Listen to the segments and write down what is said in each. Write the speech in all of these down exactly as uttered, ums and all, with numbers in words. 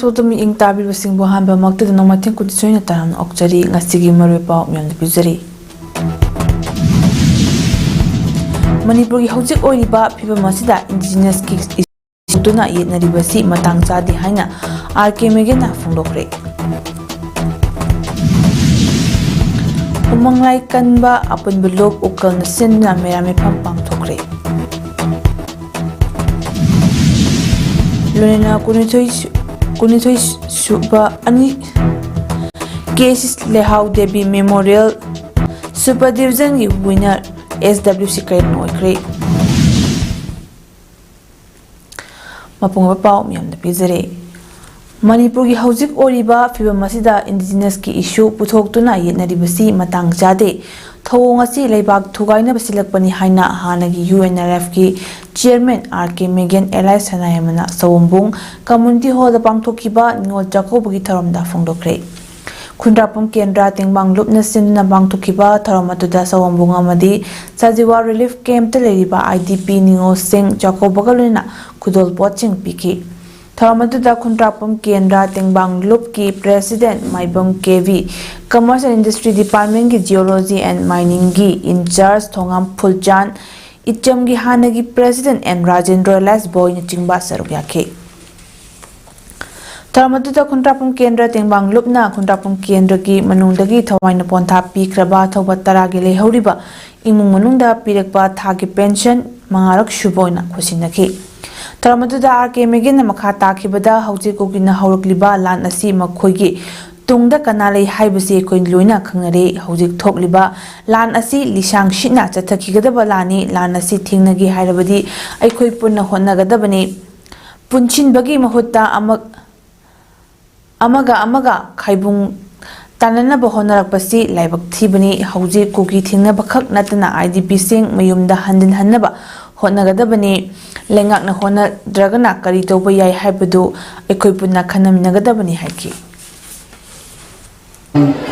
ꯁꯣꯏꯗꯅ ꯃꯤꯠꯌꯦꯡ ꯇꯥꯕꯤꯕꯁꯤꯡꯕꯨ ꯑꯍꯥꯟꯕꯃꯛꯇꯗ ꯅꯣꯡꯃꯥꯏꯊꯦꯝ ꯀꯨꯟꯁꯣꯏꯅ ꯇꯔꯥꯝꯅ ꯑꯣꯛꯆꯔꯤ꯫ ꯉꯁꯤꯒꯤ ꯃꯔꯨꯑꯣꯏꯕ ꯄꯥꯎ ꯃꯌꯥꯝꯗ ꯄꯤꯖꯔꯤ꯫ ꯃꯅꯤꯄꯨꯔꯒꯤ ꯍꯧꯖꯤꯛ ꯑꯣꯏꯔꯤꯕ ꯐꯤꯕꯝ ꯑꯁꯤꯗ ꯏꯟꯗꯤꯖꯤꯅꯁꯀꯤ ꯏꯁꯨꯗꯨꯅ ꯌꯦꯠꯅꯔꯤꯕꯁꯤ ꯃꯇꯥꯡ ꯆꯥꯗꯦ ꯍꯥꯏꯅ ꯑꯥꯔ ꯀꯦ ꯃꯦꯒꯦꯟꯅ ꯐꯣꯡꯗꯣꯛꯈ꯭ꯔꯦ꯫ ꯎꯃꯪ ꯂꯥꯏ ꯀꯟꯕ ꯑꯄꯨꯟꯕ ꯂꯨꯞ ꯎꯀꯜꯅ ꯁꯤꯟꯗꯨꯅ ꯃꯦꯔꯥ ꯃꯤꯐꯝ ꯄꯥꯡꯊꯣꯛꯈ꯭ꯔꯦ꯫ ꯂꯣꯏꯅꯅ ꯀꯨꯟꯅꯤꯊꯣꯏ ꯁꯨ-, ꯀꯨꯟꯅꯤꯊꯣꯏ ꯁꯨꯕ ꯑꯅꯤ ꯀꯦ ꯁꯤ ꯂꯩꯍꯥꯎ ꯗꯦꯕꯤ ꯃꯦꯃꯣꯔꯤꯌꯦꯜ ꯁꯨꯄꯔ ꯗꯤꯕꯤꯖꯟꯒꯤ ꯋꯤꯅꯔ ꯑꯦꯁ ꯗꯕ꯭ꯂꯤꯎ ꯁꯤ ꯀꯔꯦꯟ ꯑꯣꯏꯈ꯭ꯔꯦ꯫ ꯃꯄꯨꯡ ꯑꯣꯏꯕ ꯄꯥꯎ ꯃꯌꯥꯝꯗ ꯄꯤꯖꯔꯦ꯫ ꯃꯅꯤꯄꯨꯔꯒꯤ ꯍꯧꯖꯤꯛ ꯑꯣꯏꯔꯤꯕ ꯐꯤꯕꯝ ꯑꯁꯤꯗ ꯏꯟꯗꯤꯖꯤꯅꯁꯀꯤ ꯏꯁꯨ ꯄꯨꯊꯣꯛꯇꯨꯅ ꯌꯦꯠꯅꯔꯤꯕꯁꯤ ꯃꯇꯥꯡ ꯆꯥꯗꯦ꯫ ꯊꯧꯑꯣꯡ ꯑꯁꯤ ꯂꯩꯕꯥꯛ ꯊꯨꯒꯥꯏꯅꯕ ꯁꯤꯜꯂꯛꯄꯅꯤ ꯍꯥꯏꯅ ꯍꯥꯟꯅꯒꯤ ꯌꯨ ꯑꯦꯟ ꯑꯦꯜ ꯑꯦꯐꯀꯤ chairman R K Megen alias ꯁꯅꯥꯌꯥꯝꯕꯅ ꯁꯑꯣꯝꯕꯨꯡ ꯀꯝꯃ꯭ꯌꯨꯅꯤꯇꯤ ꯍꯣꯜꯗ ꯄꯥꯡꯊꯣꯛꯈꯤꯕ ꯅꯤꯉꯣꯜ ꯆꯥꯛꯀꯧꯕꯒꯤ ꯊꯧꯔꯝꯗ ꯐꯣꯡꯗꯣꯛꯈ꯭ꯔꯦ꯫ ꯈꯨꯟꯗ꯭ꯔꯥꯛꯄꯝ ꯀꯦꯟꯗ꯭ꯔ ꯇꯦꯡꯕꯥꯡ ꯂꯨꯞꯅ ꯁꯤꯟꯗꯨꯅ ꯄꯥꯡꯊꯣꯛꯈꯤꯕ ꯊꯧꯔꯝ ꯑꯗꯨꯗ ꯁꯑꯣꯝꯕꯨꯡ ꯑꯃꯗꯤ ꯁꯖꯤꯋꯥ ꯔꯤꯂꯤꯐ ꯀꯦꯝꯞꯇ ꯂꯩꯔꯤꯕ ꯑꯥꯏ ꯗꯤ ꯄꯤ ꯅꯤꯉꯣꯜꯁꯤꯡ ꯆꯥꯛꯀꯧꯕꯒ ꯂꯣꯏꯅꯅ ꯈꯨꯗꯣꯜꯄꯣꯠꯁꯤꯡ ꯄꯤꯈꯤ꯫ ꯊꯧꯔꯝ ꯑꯗꯨꯗ ꯈꯨꯟꯗ꯭ꯔꯥꯛꯄꯝ ꯀꯦꯟꯗ꯭ꯔ ꯇꯦꯡꯕꯥꯡ ꯂꯨꯞꯀꯤ president Maibam K V, commerce and industry ꯗꯤꯄꯥꯔꯠꯃꯦꯟꯠꯀꯤ ꯖꯤꯑꯣꯂꯣꯖꯤ ꯑꯦꯟ ꯃꯥꯏꯅꯤꯡꯒꯤ ꯏꯟꯆꯥꯔꯖ ꯊꯣꯉꯥꯝ ꯐꯨꯜꯆꯥꯟ, ꯏꯆꯝꯒꯤ ꯍꯥꯟꯅꯒꯤ ꯄ꯭ꯔꯦꯁꯤꯗꯦꯟꯠ ꯑꯦꯟ ꯔꯥꯖꯦꯟꯗ꯭ꯔ ꯂꯥꯏꯁꯕꯣꯏꯅꯆꯤꯡꯕ ꯁꯔꯨꯛ ꯌꯥꯈꯤ꯫ ꯊꯧꯔꯝ ꯑꯗꯨꯗ ꯈꯨꯟꯗ꯭ꯔꯥꯛꯄꯝ ꯀꯦꯟꯗ꯭ꯔ ꯇꯦꯡꯕꯥꯡ ꯂꯨꯞꯅ ꯈꯨꯟꯗ꯭ꯔꯥꯛꯄꯝ ꯀꯦꯟꯗ꯭ꯔꯒꯤ ꯃꯅꯨꯡꯗꯒꯤ ꯊꯋꯥꯏꯅ ꯄꯣꯟꯊꯥ ꯄꯤꯈ꯭ꯔꯕ ꯊꯧꯕ ꯇꯔꯥꯒꯤ ꯂꯩꯍꯧꯔꯤꯕ ꯏꯃꯨꯡ ꯃꯅꯨꯡꯗ ꯄꯤꯔꯛꯄ ꯊꯥꯒꯤ ꯄꯦꯟꯁꯟ ꯃꯉꯥꯔꯛ ꯁꯨꯕ ꯑꯣꯏꯅ ꯈꯨꯠꯁꯤꯟꯅꯈꯤ꯫ ꯊꯧꯔꯝ ꯑꯗꯨꯗ ꯑꯥꯔ ꯀꯦ ꯃꯦꯒꯦꯟꯅ ꯃꯈꯥ ꯇꯥꯈꯤꯕꯗ, ꯍꯧꯖꯤꯛ ꯀꯨꯀꯤꯅ ꯍꯧꯔꯛꯂꯤꯕ ꯂꯥꯟ ꯑꯁꯤ ꯃꯈꯣꯏꯒꯤ ꯇꯨꯡꯗ ꯀꯅꯥ ꯂꯩ ꯍꯥꯏꯕꯁꯤ ꯑꯩꯈꯣꯏ ꯂꯣꯏꯅ ꯈꯪꯅꯔꯦ꯫ ꯍꯧꯖꯤꯛ ꯊꯣꯛꯂꯤꯕ ꯂꯥꯟ ꯑꯁꯤ ꯂꯤꯁꯥꯡ ꯁꯤꯠꯅ ꯆꯠꯊꯈꯤꯒꯗꯕ ꯂꯥꯟꯅꯤ꯫ ꯂꯥꯟ ꯑꯁꯤ ꯊꯦꯡꯅꯒꯦ ꯍꯥꯏꯔꯕꯗꯤ ꯑꯩꯈꯣꯏ ꯄꯨꯟꯅ ꯍꯣꯠꯅꯒꯗꯕꯅꯤ꯫ ꯄꯨꯟꯁꯤꯟꯕꯒꯤ ꯃꯍꯨꯠꯇ ꯑꯃ-, ꯑꯃꯒ ꯑꯃꯒ ꯈꯥꯏꯕꯨꯡ ꯇꯥꯟꯅꯅꯕ ꯍꯣꯠꯅꯔꯛꯄꯁꯤ ꯂꯥꯏꯕꯛ ꯊꯤꯕꯅꯤ꯫ ꯍꯧꯖꯤꯛ ꯀꯨꯀꯤ ꯊꯦꯡꯅꯕꯈꯛ ꯅꯠꯇꯅ ꯑꯥꯏ ꯗꯤ ꯄꯤꯁꯤꯡ ꯃꯌꯨꯝꯗ ꯍꯟꯖꯤꯟꯍꯟꯅꯕ ꯍꯣꯠꯅꯒꯗꯕꯅꯤ꯫ ꯂꯩꯉꯥꯛꯅ ꯍꯣꯠꯅꯗ꯭ꯔꯒꯅ ꯀꯔꯤ ꯇꯧꯕ ꯌꯥꯏ ꯍꯥꯏꯕꯗꯨ ꯑꯩꯈꯣꯏ ꯄꯨꯟꯅ ꯈꯟꯅꯃꯤꯟꯅꯒꯗꯕꯅꯤ ꯍꯥꯏꯈꯤ꯫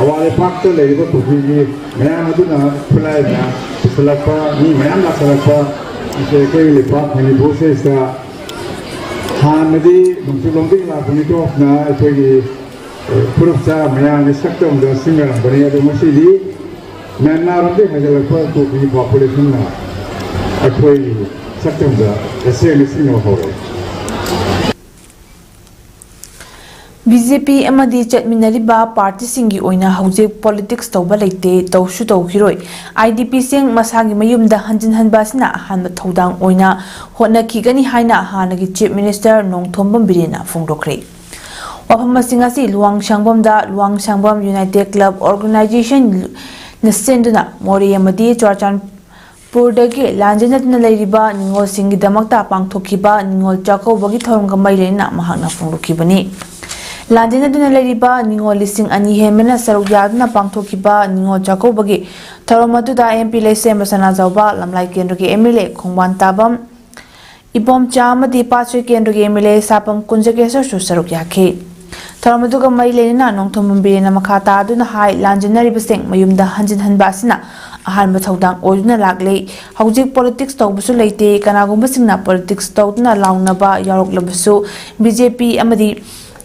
ꯑꯋꯥꯡ ꯂꯩꯄꯥꯛꯇ ꯂꯩꯔꯤꯕ ꯀꯨꯀꯤꯒꯤ ꯃꯌꯥꯝ ꯑꯗꯨꯅ ꯈꯨꯠꯂꯥꯏ ꯃꯌꯥꯝ ꯄꯨꯁꯜꯂꯛꯄ, ꯃꯤ ꯃꯌꯥꯝ ꯂꯥꯛꯁꯜꯂꯛꯄ ꯑꯁꯤ ꯑꯩꯈꯣꯏꯒꯤ ꯂꯩꯄꯥꯛ ꯃꯅꯤꯄꯨꯔꯁꯤꯗꯩꯁꯤꯗ ꯍꯥꯟꯅꯗꯤ ꯅꯣꯡꯆꯨꯞꯂꯣꯝꯗꯒꯤ ꯂꯥꯛꯄ ꯃꯤꯇꯣꯞꯅ ꯑꯩꯈꯣꯏꯒꯤ, ꯑꯦ, ꯐꯨꯔꯨꯞ ꯆꯥ ꯃꯌꯥꯝꯒꯤ ꯁꯛꯇꯝꯗ ꯁꯤꯖꯤꯟꯅꯔꯝꯕꯅꯤ, ꯑꯗꯣ ꯉꯁꯤꯗꯤ ꯃ꯭ꯌꯥꯟꯃꯥꯔ ꯂꯣꯝꯗꯒꯤ ꯍꯥꯏꯒꯠꯂꯛꯄ ꯀꯨꯀꯤ populationꯅ ꯑꯩꯈꯣꯏꯒꯤ ꯁꯛꯇꯝꯗ ꯇꯁꯦꯡꯅ ꯁꯤꯖꯤꯟꯅꯕ ꯍꯧꯔꯦ꯫ ꯕꯤ ꯖꯦ ꯄꯤ ꯑꯃꯗꯤ ꯆꯠꯃꯤꯟꯅꯔꯤꯕ ꯄꯥꯔꯇꯤꯁꯤꯡꯒꯤ ꯑꯣꯏꯅ ꯍꯧꯖꯤꯛ ꯄꯣꯂꯤꯇꯤꯛꯁ ꯇꯧꯕ ꯂꯩꯇꯦ, ꯇꯧꯁꯨ ꯇꯧꯈꯤꯔꯣꯏ꯫ ꯑꯥꯏ ꯗꯤ ꯄꯤꯁꯤꯡ ꯃꯁꯥꯒꯤ ꯃꯌꯨꯝꯗ ꯍꯟꯖꯤꯟꯍꯟꯕ ꯑꯁꯤꯅ ꯑꯍꯥꯟꯕ ꯊꯧꯗꯥꯡ ꯑꯣꯏꯅ ꯍꯣꯠꯅꯈꯤꯒꯅꯤ ꯍꯥꯏꯅ ꯍꯥꯟꯅꯒꯤ ꯆꯤꯐ ꯃꯤꯅꯤꯁꯇꯔ ꯅꯣꯡꯊꯣꯝꯕꯝ ꯕꯤꯔꯦꯟꯅ ꯐꯣꯡꯗꯣꯛꯈ꯭ꯔꯦ꯫ ꯋꯥꯐꯝ ꯑꯁꯤ ꯉꯁꯤ ꯂꯨꯋꯥꯡꯁꯥꯡꯕꯝꯗ ꯂꯨꯋꯥꯡꯁꯥꯡꯕꯝ ꯌꯨꯅꯥꯏꯇꯦꯗ ꯀ꯭ꯂꯕ ꯑꯣꯔꯒꯅꯥꯏꯖꯦꯁꯟꯅ ꯁꯤꯟꯗꯨꯅ ꯃꯣꯔꯦ ꯑꯃꯗꯤ ꯆꯨꯔꯥꯆꯥꯟꯄꯨꯔꯗꯒꯤ ꯂꯥꯟꯖꯦꯟꯅꯗꯨꯅ ꯂꯩꯔꯤꯕ ꯅꯤꯉꯣꯜꯁꯤꯡꯒꯤꯗꯃꯛꯇ ꯄꯥꯡꯊꯣꯛꯈꯤꯕ ꯅꯤꯉꯣꯜ ꯆꯥꯛꯀꯧꯕꯒꯤ ꯊꯧꯔꯝꯒ ꯃꯔꯤ ꯂꯩꯅꯅ ꯃꯍꯥꯛꯅ ꯐꯣꯡꯗꯣꯛꯈꯤꯕꯅꯤ꯫ ꯂꯥꯟꯖꯦꯟꯅꯗꯨꯅ ꯂꯩꯔꯤꯕ ꯅꯤꯉꯣꯜ ꯂꯤꯁꯤꯡ ꯑꯅꯤ ꯍꯦꯟꯕꯅ ꯁꯔꯨꯛ ꯌꯥꯗꯨꯅ ꯄꯥꯡꯊꯣꯛꯈꯤꯕ ꯅꯤꯉꯣꯜ ꯆꯥꯛꯀꯧꯕꯒꯤ ꯊꯧꯔꯝ ꯑꯗꯨꯗ ꯑꯦꯝ ꯄꯤ ꯂꯩꯁꯦꯝꯕ ꯁꯅꯥꯖꯥꯎꯕ, ꯂꯝꯂꯥꯏ ꯀꯦꯟꯗ꯭ꯔꯒꯤ ꯑꯦꯝ ꯑꯦꯜ ꯑꯦ ꯈꯣꯡꯕꯥꯟ ꯇꯥꯕꯝ ꯏꯕꯣꯝꯆꯥ ꯑꯃꯗꯤ ꯄꯥꯠꯁꯣꯏ ꯀꯦꯟꯗ꯭ꯔꯒꯤ ꯑꯦꯝ ꯑꯦꯜ ꯑꯦ ꯁꯥꯄꯝ ꯀꯨꯟꯖꯒꯦꯁꯣꯔꯁꯨ ꯁꯔꯨꯛ ꯌꯥꯈꯤ꯫ ꯊꯧꯔꯝ ꯑꯗꯨꯒ ꯃꯔꯤ ꯂꯩꯅꯅ ꯅꯣꯡꯊꯣꯝꯕꯝ ꯕꯤꯔꯦꯟꯅ ꯃꯈꯥ ꯇꯥꯗꯨꯅ ꯍꯥꯏ, ꯂꯥꯟꯖꯦꯟꯅꯔꯤꯕꯁꯤꯡ ꯃꯌꯨꯝꯗ ꯍꯟꯖꯤꯟꯍꯟꯕ ꯑꯁꯤꯅ ꯑꯍꯥꯟꯕ ꯊꯧꯗꯥꯡ ꯑꯣꯏꯗꯨꯅ ꯂꯥꯛꯂꯤ꯫ ꯍꯧꯖꯤꯛ ꯄꯣꯂꯤꯇꯤꯛꯁ ꯇꯧꯕꯁꯨ ꯂꯩꯇꯦ꯫ ꯀꯅꯥꯒꯨꯝꯕꯁꯤꯡꯅ ꯄꯣꯂꯤꯇꯤꯛꯁ ꯇꯧꯗꯨꯅ ꯂꯥꯎꯅꯕ ꯌꯥꯎꯔꯛꯂꯕꯁꯨ ꯕꯤ ꯖꯦ ꯄꯤ ꯑꯃꯗꯤ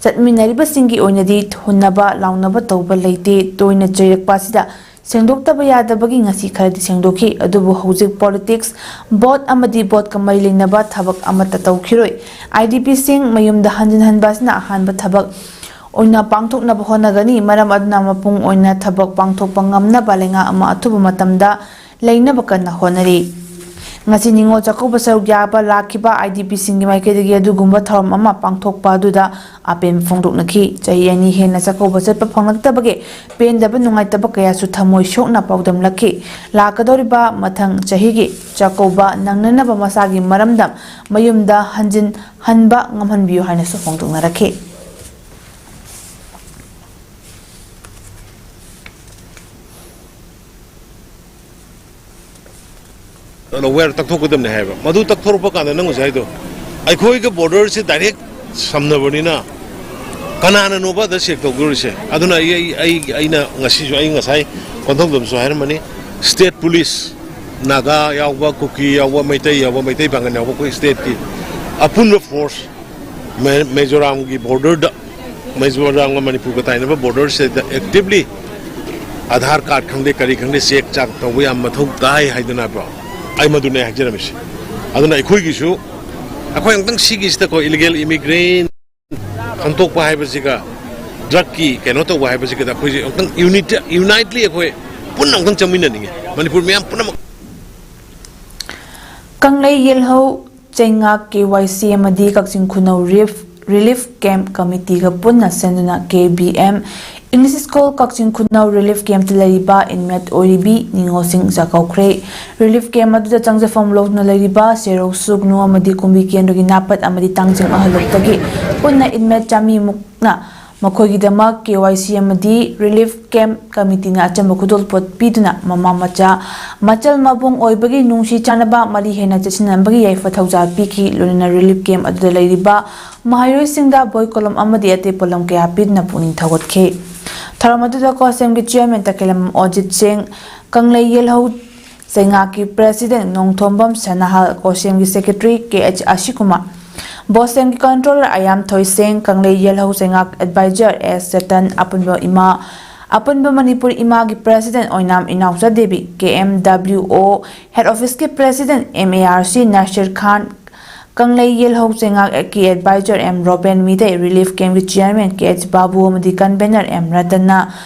ꯆꯠꯃꯤꯟꯅꯔꯤꯕꯁꯤꯡꯒꯤ ꯑꯣꯏꯅꯗꯤ ꯍꯨꯟꯅꯕ ꯂꯥꯎꯅꯕ ꯇꯧꯕ ꯂꯩꯇꯦ꯫ ꯇꯣꯏꯅ ꯆꯩꯔꯛꯄ ꯑꯁꯤꯗ ꯁꯦꯡꯗꯣꯛꯇꯕ ꯌꯥꯗꯕꯒꯤ ꯉꯁꯤ ꯈꯔꯗꯤ ꯁꯦꯡꯗꯣꯛꯈꯤ, ꯑꯗꯨꯕꯨ ꯍꯧꯖꯤꯛ ꯄꯣꯂꯤꯇꯤꯛꯁ, ꯚꯣꯠ ꯑꯃꯗꯤ ꯚꯣꯠꯀ ꯃꯔꯤ ꯂꯩꯅꯕ ꯊꯕꯛ ꯑꯃꯠꯇ ꯇꯧꯈꯤꯔꯣꯏ꯫ ꯑꯥꯏ ꯗꯤ ꯄꯤꯁꯤꯡ ꯃꯌꯨꯝꯗ ꯍꯟꯖꯤꯟꯍꯟꯕ ꯑꯁꯤꯅ ꯑꯍꯥꯟꯕ ꯊꯕꯛ ꯑꯣꯏꯅ ꯄꯥꯡꯊꯣꯛꯅꯕ ꯍꯣꯠꯅꯒꯅꯤ꯫ ꯃꯔꯝ ꯑꯗꯨꯅ ꯃꯄꯨꯡ ꯑꯣꯏꯅ ꯊꯕꯛ ꯄꯥꯡꯊꯣꯛꯄ ꯉꯝꯅꯕ ꯂꯩꯉꯥꯛ ꯑꯃ ꯑꯊꯨꯕ ꯃꯇꯝꯗ ꯂꯩꯅꯕ ꯀꯟꯅ ꯍꯣꯠꯅꯔꯤ꯫ ꯉꯁꯤ ꯅꯤꯉꯣꯜ ꯆꯥꯛꯀꯧꯕ ꯁꯔꯨꯛ ꯌꯥꯕ ꯂꯥꯛꯈꯤꯕ ꯑꯥꯏ ꯗꯤ ꯄꯤꯁꯤꯡꯒꯤ ꯃꯥꯏꯀꯩꯗꯒꯤ ꯑꯗꯨꯒꯨꯝꯕ ꯊꯧꯔꯝ ꯑꯃ ꯄꯥꯡꯊꯣꯛꯄ ꯑꯗꯨꯗ ꯑꯄꯦꯟꯕ ꯐꯣꯡꯗꯣꯛꯅꯈꯤ꯫ ꯆꯍꯤ ꯑꯅꯤ ꯍꯦꯟꯅ ꯆꯥꯛꯀꯧꯕ ꯆꯠꯄ ꯐꯪꯂꯛꯇꯕꯒꯤ ꯄꯦꯟꯗꯕ ꯅꯨꯡꯉꯥꯏꯇꯕ ꯀꯌꯥꯁꯨ ꯊꯃꯣꯏ ꯁꯣꯛꯅ ꯄꯥꯎꯗꯝꯂꯛꯈꯤ꯫ ꯂꯥꯛꯀꯗꯧꯔꯤꯕ ꯃꯊꯪ ꯆꯍꯤꯒꯤ ꯆꯥꯛꯀꯧꯕ ꯅꯪꯅꯅꯕ ꯃꯁꯥꯒꯤ ꯃꯔꯝꯗꯝ ꯃꯌꯨꯝꯗ ꯍꯟꯖꯤꯟ ꯍꯟꯕ ꯉꯝꯍꯟꯕꯤꯌꯨ ꯍꯥꯏꯅꯁꯨ ꯐꯣꯡꯗꯣꯛꯅꯔꯛꯈꯤ꯫ ꯋꯦꯌꯔ ꯇꯛꯊꯣꯛꯀꯗꯕꯅꯦ ꯍꯥꯏꯕ꯫ ꯃꯗꯨ ꯇꯛꯊꯣꯔꯛꯄ ꯀꯥꯟꯗ ꯅꯪ ꯍꯧꯖꯤꯛ ꯍꯥꯏꯗꯣ, ꯑꯩꯈꯣꯏꯒ ꯕꯣꯔꯗꯔꯁꯦ ꯗꯥꯏꯔꯦꯛ ꯁꯝꯅꯕꯅꯤꯅ ꯀꯅꯥꯅꯅꯣꯕ ꯑꯗ ꯆꯦꯛ ꯇꯧꯗꯣꯔꯤꯁꯦ? ꯑꯗꯨꯅ ꯑꯩ, ꯑꯩ, ꯑꯩ, ꯑꯩꯅ ꯉꯁꯤꯁꯨ, ꯑꯩ ꯉꯁꯥꯏ ꯀꯣꯟꯊꯧꯖꯝꯁꯨ ꯍꯥꯏꯔꯝꯕꯅꯤ, ꯁ꯭ꯇꯦꯠ ꯄꯨꯂꯤꯁ, ꯅꯥꯒꯥ ꯌꯥꯎꯕ, ꯀꯨꯀꯤ ꯌꯥꯎꯕ, ꯃꯩꯇꯩ ꯌꯥꯎꯕ, ꯃꯩꯇꯩ ꯄꯥꯡꯒꯜ ꯌꯥꯎꯕ, ꯑꯩꯈꯣꯏ ꯁ꯭ꯇꯦꯠꯀꯤ ꯑꯄꯨꯟꯕ ꯐꯣꯔꯁ ꯃꯦ- ꯃꯤꯖꯣꯔꯥꯝꯒꯤ ꯕꯣꯔꯗꯔꯗ, ꯃꯤꯖꯣꯔꯥꯝꯒ ꯃꯅꯤꯄꯨꯔꯒ ꯇꯥꯏꯅꯕ ꯕꯣꯔꯗꯔꯁꯤꯗ ꯑꯦꯛꯇꯤꯚꯂꯤ ꯑꯙꯥꯔ ꯀꯥꯔꯗ ꯈꯪꯗꯦ, ꯀꯔꯤ ꯈꯪꯗꯦ, ꯆꯦꯛ ꯆꯥꯛ ꯇꯧꯕ ꯌꯥꯝ ꯃꯊꯧ ꯇꯥꯏ ꯍꯥꯏꯗꯅꯀꯣ, ꯑꯩ ꯃꯗꯨꯅꯦ ꯍꯥꯏꯖꯔꯝꯃꯤꯁꯦ꯫ ꯑꯗꯨꯅ ꯑꯩꯈꯣꯏꯒꯤꯁꯨ, ꯑꯩꯈꯣꯏ ꯑꯃꯨꯛꯇꯪ ꯁꯤꯒꯤꯁꯤꯗꯀꯣ, ꯏꯂꯤꯒꯦꯜ ꯏꯃꯤꯒ꯭ꯔꯦꯟ ꯈꯟꯇꯣꯛꯄ ꯍꯥꯏꯕꯁꯤꯒ, ꯗ꯭ꯔꯒꯀꯤ ꯀꯩꯅꯣ ꯇꯧꯕ ꯍꯥꯏꯕꯁꯤꯒꯗ ꯑꯩꯈꯣꯏꯁꯦ ꯑꯃꯨꯛꯇꯪ ꯌꯨꯅꯤꯠ ꯌꯨꯅꯥꯏꯠꯂꯤ ꯑꯩꯈꯣꯏ ꯄꯨꯟꯅ ꯑꯃꯨꯛꯇꯪ ꯆꯪꯃꯤꯟꯅꯅꯤꯡꯉꯤ, ꯃꯅꯤꯄꯨꯔ ꯃꯤꯌꯥꯝ ꯄꯨꯝꯅꯃꯛ꯫ ꯀꯪꯂꯩ ꯌꯦꯜꯍꯧ ꯆꯩꯉꯥꯛ ꯀꯦ ꯋꯥꯏ ꯁꯤ ꯑꯃꯗꯤ ꯀꯛꯆꯤꯡ ꯈꯨꯅꯧ ꯔꯤꯐ ꯔꯤꯂꯤꯐ ꯀꯦꯝꯞ ꯀꯃꯤꯇꯤꯒ ꯄꯨꯟꯅ ꯁꯦꯝꯗꯨꯅ ꯀꯦ ꯕꯤ ꯑꯦꯝ ꯏꯪꯂꯤꯁ ꯁ꯭ꯀꯨꯜ ꯀꯛꯆꯤꯡ ꯈꯨꯅꯧ ꯔꯤꯂꯤꯐ ꯀꯦꯝꯞꯇ ꯂꯩꯔꯤꯕ ꯏꯟꯃꯦꯠ ꯑꯣꯏꯔꯤꯕꯤ ꯅꯤꯉꯣꯜꯁꯤꯡ ꯆꯥꯛꯀꯧꯈ꯭ꯔꯦ꯫ ꯔꯤꯂꯤꯐ ꯀꯦꯝꯞ ꯑꯗꯨꯗ ꯆꯪꯖꯐꯝ ꯂꯧꯗꯨꯅ ꯂꯩꯔꯤꯕ ꯁꯦꯔꯧ ꯁꯨꯒꯅꯨ ꯑꯃꯗꯤ ꯀꯨꯝꯕꯤ ꯀꯦꯟꯗ꯭ꯔꯒꯤ ꯅꯥꯄꯠ ꯑꯃꯗꯤ ꯇꯥꯡꯖꯤꯡ ꯑꯍꯜꯂꯣꯛꯇꯒꯤ ꯄꯨꯟꯅ ꯏꯟꯃꯦꯠ ꯆꯥꯃꯔꯤꯃꯨꯛꯅ ꯃꯈꯣꯏꯒꯤꯗꯃꯛ ꯀꯦ ꯋꯥꯏ ꯁꯤ ꯑꯃꯗꯤ ꯔꯤꯂꯤꯐ ꯀꯦꯝꯞ ꯀꯃꯤꯇꯤꯅ ꯑꯆꯝꯕ ꯈꯨꯗꯣꯜꯄꯣꯠ ꯄꯤꯗꯨꯅ ꯃꯃꯥ ꯃꯆꯥ ꯃꯆꯜ ꯃꯕꯨꯡ ꯑꯣꯏꯕꯒꯤ ꯅꯨꯡꯁꯤ ꯆꯥꯟꯅꯕ ꯃꯔꯤ ꯍꯦꯟꯅ ꯆꯦꯠꯁꯤꯟꯅꯕꯒꯤ ꯌꯥꯏꯐ ꯊꯧꯖꯥꯜ ꯄꯤꯈꯤ꯫ ꯂꯣꯏꯅꯅ ꯔꯤꯂꯤꯐ ꯀꯦꯝꯞ ꯑꯗꯨꯗ ꯂꯩꯔꯤꯕ ꯃꯍꯩꯔꯣꯏꯁꯤꯡꯗ ꯕꯣꯏ ꯀꯣꯂꯣꯝ ꯑꯃꯗꯤ ꯑꯇꯩ ꯄꯣꯠꯂꯝ ꯀꯌꯥ ꯄꯤꯗꯨꯅ ꯄꯨꯛꯅꯤꯡ ꯊꯧꯒꯠꯈꯤ꯫ ꯊꯧꯔꯝ ꯑꯗꯨꯗ ꯀꯣꯁꯦꯝꯒꯤ ꯆꯤꯌꯔꯃꯦꯟ ꯇꯈꯦꯂꯝ ꯑꯣꯖꯤꯠ ꯁꯤꯡ, ꯀꯪꯂꯩ ꯌꯦꯜꯍꯧ ꯆꯩꯉꯥꯛꯀꯤ ꯄ꯭ꯔꯦꯁꯤꯗꯦꯟ ꯅꯣꯡꯊꯣꯝꯕꯝ ꯁꯅꯥꯍꯜ, ꯀꯣꯁꯦꯝꯒꯤ ꯁꯦꯀ꯭ꯔꯦꯇꯔꯤ ꯀꯦ ꯑꯩꯆ ꯑꯁꯤꯀꯨꯃꯥꯔ, ꯕꯣꯁꯦꯝꯒꯤ ꯀꯟꯇ꯭ꯔꯣꯂꯔ ꯑꯌꯥꯝꯊꯣꯏ ꯁꯤꯡ, ꯀꯪꯂꯩ ꯌꯦꯜꯍꯧ ꯆꯩꯉꯥꯛ ꯑꯦꯗꯚꯥꯏꯖꯔ ꯑꯦꯁ ꯆꯦꯇꯟ, ꯑꯄꯨꯟꯕ ꯏꯃꯥ, ꯑꯄꯨꯟꯕ ꯃꯅꯤꯄꯨꯔ ꯏꯃꯥꯒꯤ ꯄ꯭ꯔꯦꯁꯤꯗꯦꯟ ꯑꯣꯏꯅꯥꯝ Inaocha Devi, K M W O head ꯑꯣꯐꯤꯁꯀꯤ president M A R C Nasir Khan, ꯀꯪꯂꯩ ꯌꯦꯜꯍꯧ ꯆꯩꯉꯥꯛꯀꯤ advisor M Roben Meitei, relief ꯀꯦꯝꯞꯀꯤ ꯆꯤꯌꯔꯃꯦꯟ ꯀꯦ ꯑꯩꯆ ꯕꯥꯕꯨ ꯑꯃꯗꯤ ꯀꯟꯚꯦꯅꯔ ꯑꯦꯝ ꯔꯇꯟꯅ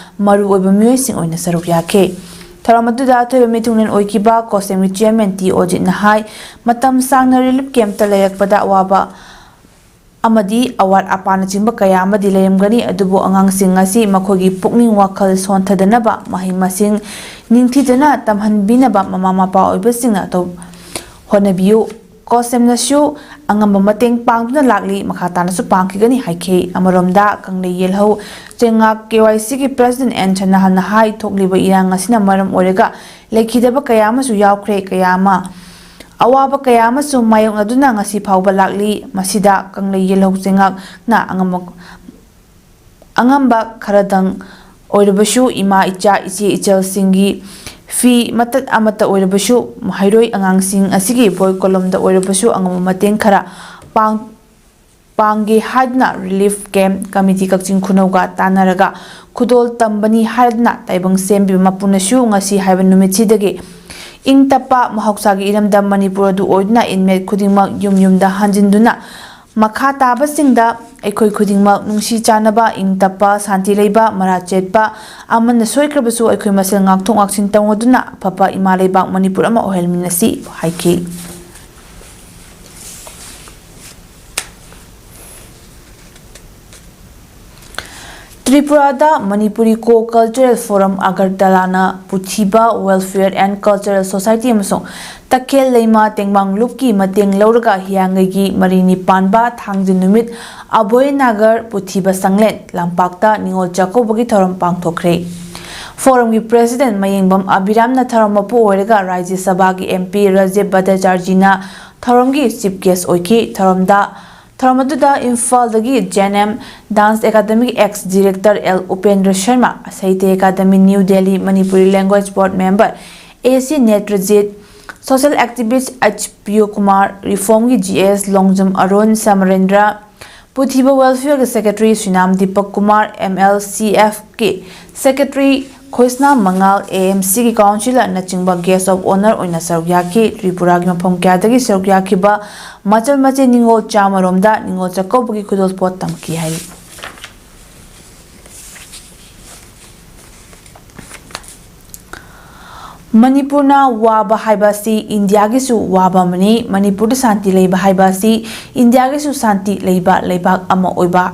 ꯃꯔꯨꯑꯣꯏꯕ ꯃꯤꯑꯣꯏꯁꯤꯡ ꯑꯣꯏꯅ ꯁꯔꯨꯛ ꯌꯥꯈꯤ꯫ ꯊꯧꯔꯝ ꯑꯗꯨꯗ ꯑꯊꯣꯏꯕ ꯃꯤꯊꯨꯡꯂꯦꯟ ꯑꯣꯏꯈꯤꯕ ꯀꯣꯁꯦꯝꯒꯤ ꯆꯤꯌꯔꯃꯦꯟ ꯇꯤ ꯑꯣꯖꯤꯠꯅ ꯍꯥꯏ, ꯃꯇꯝ ꯁꯥꯡꯅ ꯔꯤꯂꯤꯐ ꯀꯦꯝꯞꯇ ꯂꯩꯔꯛꯄꯗ ꯑꯋꯥꯕ ꯑꯃꯗꯤ ꯑꯋꯥꯠ ꯑꯄꯥꯅꯆꯤꯡꯕ ꯀꯌꯥ ꯑꯃꯗꯤ ꯂꯩꯔꯝꯒꯅꯤ, ꯑꯗꯨꯕꯨ ꯑꯉꯥꯡꯁꯤꯡ ꯑꯁꯤ ꯃꯈꯣꯏꯒꯤ ꯄꯨꯛꯅꯤꯡ ꯋꯥꯈꯜ ꯁꯣꯟꯊꯗꯅꯕ ꯃꯍꯩ ꯃꯁꯤꯡ ꯅꯤꯡꯊꯤꯖꯅ ꯇꯝꯍꯟꯕꯤꯅꯕ ꯃꯃꯥ ꯃꯄꯥ ꯑꯣꯏꯕꯁꯤꯡꯅ ꯇꯧ-, ꯍꯣꯠꯅꯕꯤꯌꯨ꯫ ꯀꯣꯁꯦꯝꯅꯁꯨ ꯑꯉꯝꯕ ꯃꯇꯦꯡ ꯄꯥꯡꯗꯨꯅ ꯂꯥꯛꯂꯤ, ꯃꯈꯥ ꯇꯥꯅꯁꯨ ꯄꯥꯡꯈꯤꯒꯅꯤ ꯍꯥꯏꯈꯤ꯫ ꯑꯃꯔꯣꯝꯗ ꯀꯪꯂꯩ ꯌꯦꯜꯍꯧ ꯆꯩꯉꯥꯛ ꯀꯦ ꯋꯥꯏ ꯁꯤꯒꯤ ꯄ꯭ꯔꯦꯁꯤꯗꯦꯟ ꯑꯦꯟ ꯁꯅꯥꯍꯜꯅ ꯍꯥꯏ, ꯊꯣꯛꯂꯤꯕ ꯏꯔꯥꯡ ꯑꯁꯤꯅ ꯃꯔꯝ ꯑꯣꯏꯔꯒ ꯂꯩꯈꯤꯗꯕ ꯀꯌꯥ ꯑꯃꯁꯨ ꯌꯥꯎꯈ꯭ꯔꯦ꯫ ꯀꯌꯥ ꯑꯃ, ꯑꯋꯥꯕ ꯀꯌꯥ ꯑꯃꯁꯨ ꯃꯥꯌꯣꯛꯅꯗꯨꯅ ꯉꯁꯤ ꯐꯥꯎꯕ ꯂꯥꯛꯂꯤ꯫ ꯃꯁꯤꯗ ꯀꯪꯂꯩ ꯌꯦꯜꯍꯧ ꯆꯩꯉꯥꯛꯅ ꯑꯉꯝꯕ, ꯑꯉꯝꯕ ꯈꯔꯗꯪ ꯑꯣꯏꯔꯕꯁꯨ, ꯏꯃꯥ, ꯏꯆꯥ, ꯏꯆꯦ, ꯏꯆꯜꯁꯤꯡꯒꯤ ꯐꯤ ꯃꯇꯠ ꯑꯃꯠꯇ ꯑꯣꯏꯔꯕꯁꯨ, ꯃꯍꯩꯔꯣꯏ ꯑꯉꯥꯡꯁꯤꯡ ꯑꯁꯤꯒꯤ ꯕꯣꯏ ꯀꯣꯂꯣꯝꯗ ꯑꯣꯏꯔꯕꯁꯨ ꯑꯉꯝꯕ ꯃꯇꯦꯡ ꯈꯔ ꯄꯥꯡ-, ꯄꯥꯡꯒꯦ ꯍꯥꯏꯗꯨꯅ ꯔꯤꯂꯤꯐ ꯀꯦꯝꯞ ꯀꯃꯤꯇꯤ ꯀꯛꯆꯤꯡ ꯈꯨꯅꯧꯒ ꯇꯥꯟꯅꯔꯒ ꯈꯨꯗꯣꯜ ꯇꯝꯕꯅꯤ ꯍꯥꯏꯗꯨꯅ ꯇꯥꯏꯕꯪ ꯁꯦꯝꯕꯤꯕ ꯃꯄꯨꯅꯁꯨ ꯉꯁꯤ ꯍꯥꯏꯕ ꯅꯨꯃꯤꯠꯁꯤꯗꯒꯤ ꯏꯪ ꯇꯞꯄ ꯃꯍꯧꯁꯥꯒꯤ ꯏꯔꯝꯗꯝ ꯃꯅꯤꯄꯨꯔ ꯑꯗꯨ ꯑꯣꯏꯗꯨꯅ ꯏꯟꯃꯦꯠ ꯈꯨꯗꯤꯡꯃꯛ ꯌꯨꯝ ꯌꯨꯝꯗ ꯍꯟꯖꯤꯟꯗꯨꯅ ꯃꯈꯥ ꯇꯥꯕꯁꯤꯡꯗ ꯑꯩꯈꯣꯏ ꯈꯨꯗꯤꯡꯃꯛ ꯅꯨꯡꯁꯤ ꯆꯥꯟꯅꯕ, ꯏꯪ ꯇꯞꯄ, ꯁꯥꯟꯇꯤ ꯂꯩꯕ, ꯃꯔꯥ ꯆꯦꯠꯄ, ꯑꯃꯅ ꯁꯣꯏꯈ꯭ꯔꯕꯁꯨ ꯑꯩꯈꯣꯏ ꯃꯁꯦꯜ ꯉꯥꯛꯊꯣꯛ ꯉꯥꯛꯁꯤꯟ ꯇꯧꯅꯗꯨꯅ ꯑꯐꯕ ꯏꯃꯥ ꯂꯩꯕꯥꯛ ꯃꯅꯤꯄꯨꯔ ꯑꯃ ꯑꯣꯏꯍꯟꯃꯤꯟꯅꯁꯤ ꯍꯥꯏꯈꯤ꯫ ꯇ꯭ꯔꯤꯄꯨꯔꯥꯗ ꯃꯅꯤꯄꯨꯔꯤ ꯀꯣ ꯀꯜꯆꯔꯦꯜ ꯐꯣꯔꯝ ꯑꯒꯔꯇꯂꯥꯅ ꯄꯨꯊꯤꯕ ꯋꯦꯜꯐꯤꯌꯔ ꯑꯦꯟ ꯀꯜꯆꯔꯦꯜ ꯁꯣꯁꯥꯏꯇꯤ ꯑꯃꯁꯨꯡ ꯇꯈꯦꯜ ꯂꯩꯃ ꯇꯦꯡꯕꯥꯡ ꯂꯨꯞꯀꯤ ꯃꯇꯦꯡ ꯂꯧꯔꯒ ꯍꯤꯌꯥꯡꯒꯩꯒꯤ ꯃꯔꯤꯅꯤ ꯄꯥꯟꯕ ꯊꯥꯡꯖ ꯅꯨꯃꯤꯠ ꯑꯕꯣꯏ ꯅꯥꯒꯔ ꯄꯨꯊꯤꯕ ꯁꯪꯂꯦꯟ ꯂꯝꯄꯥꯛꯇ ꯅꯤꯉꯣꯜ ꯆꯥꯛꯀꯧꯕꯒꯤ ꯊꯧꯔꯝ ꯄꯥꯡꯊꯣꯛꯈ꯭ꯔꯦ꯫ ꯐꯣꯔꯝꯒꯤ ꯄ꯭ꯔꯦꯁꯤꯗꯦꯟ ꯃꯌꯦꯡꯕꯝ ꯑꯕꯤꯔꯥꯝꯅ ꯊꯧꯔꯝ ꯃꯄꯨ ꯑꯣꯏꯔꯒ ꯔꯥꯖ꯭ꯌ ꯁꯚꯥꯒꯤ ꯑꯦꯝ ꯄꯤ ꯔꯥꯖꯤꯕ ꯚꯠꯇꯥꯆꯥꯔꯖꯤꯅ ꯊꯧꯔꯝꯒꯤ ꯆꯤꯐ ꯒꯦꯁ ꯑꯣꯏꯈꯤ꯫ ꯊꯧꯔꯝꯗ ꯊꯧꯔꯝ ꯑꯗꯨꯗ ꯏꯝꯐꯥꯜꯗꯒꯤ ꯖꯦ ꯑꯦꯟ ꯑꯦꯝ ꯗꯥꯟꯁ ꯑꯦꯀꯥꯗꯃꯤꯒꯤ ex director L Upendra Sharma, Sahitya academy New Delhi Manipuri language board member A C Netrajit, social activist H Priyokumar, ꯔꯤꯐꯣꯔꯝꯒꯤ ꯖꯤ ꯑꯦꯁ ꯂꯣꯡꯖꯝ ꯑꯔꯨꯟ ꯁꯃꯔꯦꯟꯗ꯭ꯔ, ꯄꯨꯊꯤꯕ ꯋꯦꯜꯐꯤꯌꯔꯒꯤ secretary Suinam Deepak Kumar, M L C ꯑꯦꯐꯀꯤ ꯁꯦꯀ꯭ꯔꯦꯇꯔꯤ ꯈꯣꯏꯁꯅꯥꯝ ꯃꯉꯥꯜ, ꯑꯦ ꯑꯦꯝ ꯁꯤꯒꯤ ꯀꯥꯎꯟꯁꯤꯂꯔꯅꯆꯤꯡꯕ ꯒꯦꯁ ꯑꯣꯐ ꯑꯣꯅꯔ ꯑꯣꯏꯅ ꯁꯔꯨꯛ ꯌꯥꯈꯤ꯫ ꯇ꯭ꯔꯤꯄꯨꯔꯥꯒꯤ ꯃꯐꯝ ꯀꯌꯥꯗꯒꯤ ꯁꯔꯨꯛ ꯌꯥꯈꯤꯕ ꯃꯆꯜ ꯃꯆꯦ ꯅꯤꯉꯣꯜ ꯆꯥꯃꯔꯣꯝꯗ ꯅꯤꯉꯣꯜ ꯆꯥꯛꯀꯧꯕꯒꯤ ꯈꯨꯗꯣꯜꯄꯣꯠ ꯇꯝꯈꯤ ꯍꯥꯏꯔꯤ꯫ ꯃꯅꯤꯄꯨꯔꯅ ꯋꯥꯕ ꯍꯥꯏꯕ ꯑꯁꯤ ꯏꯟꯗꯤꯌꯥꯒꯤꯁꯨ ꯋꯥꯕ ꯑꯃꯅꯤ꯫ ꯃꯅꯤꯄꯨꯔꯗ ꯁꯥꯟꯇꯤ ꯂꯩꯕ ꯍꯥꯏꯕ ꯑꯁꯤ ꯏꯟꯗꯤꯌꯥꯒꯤꯁꯨ ꯁꯥꯟꯇꯤ ꯂꯩꯕ ꯂꯩꯕꯥꯛ ꯑꯃ ꯑꯣꯏꯕ,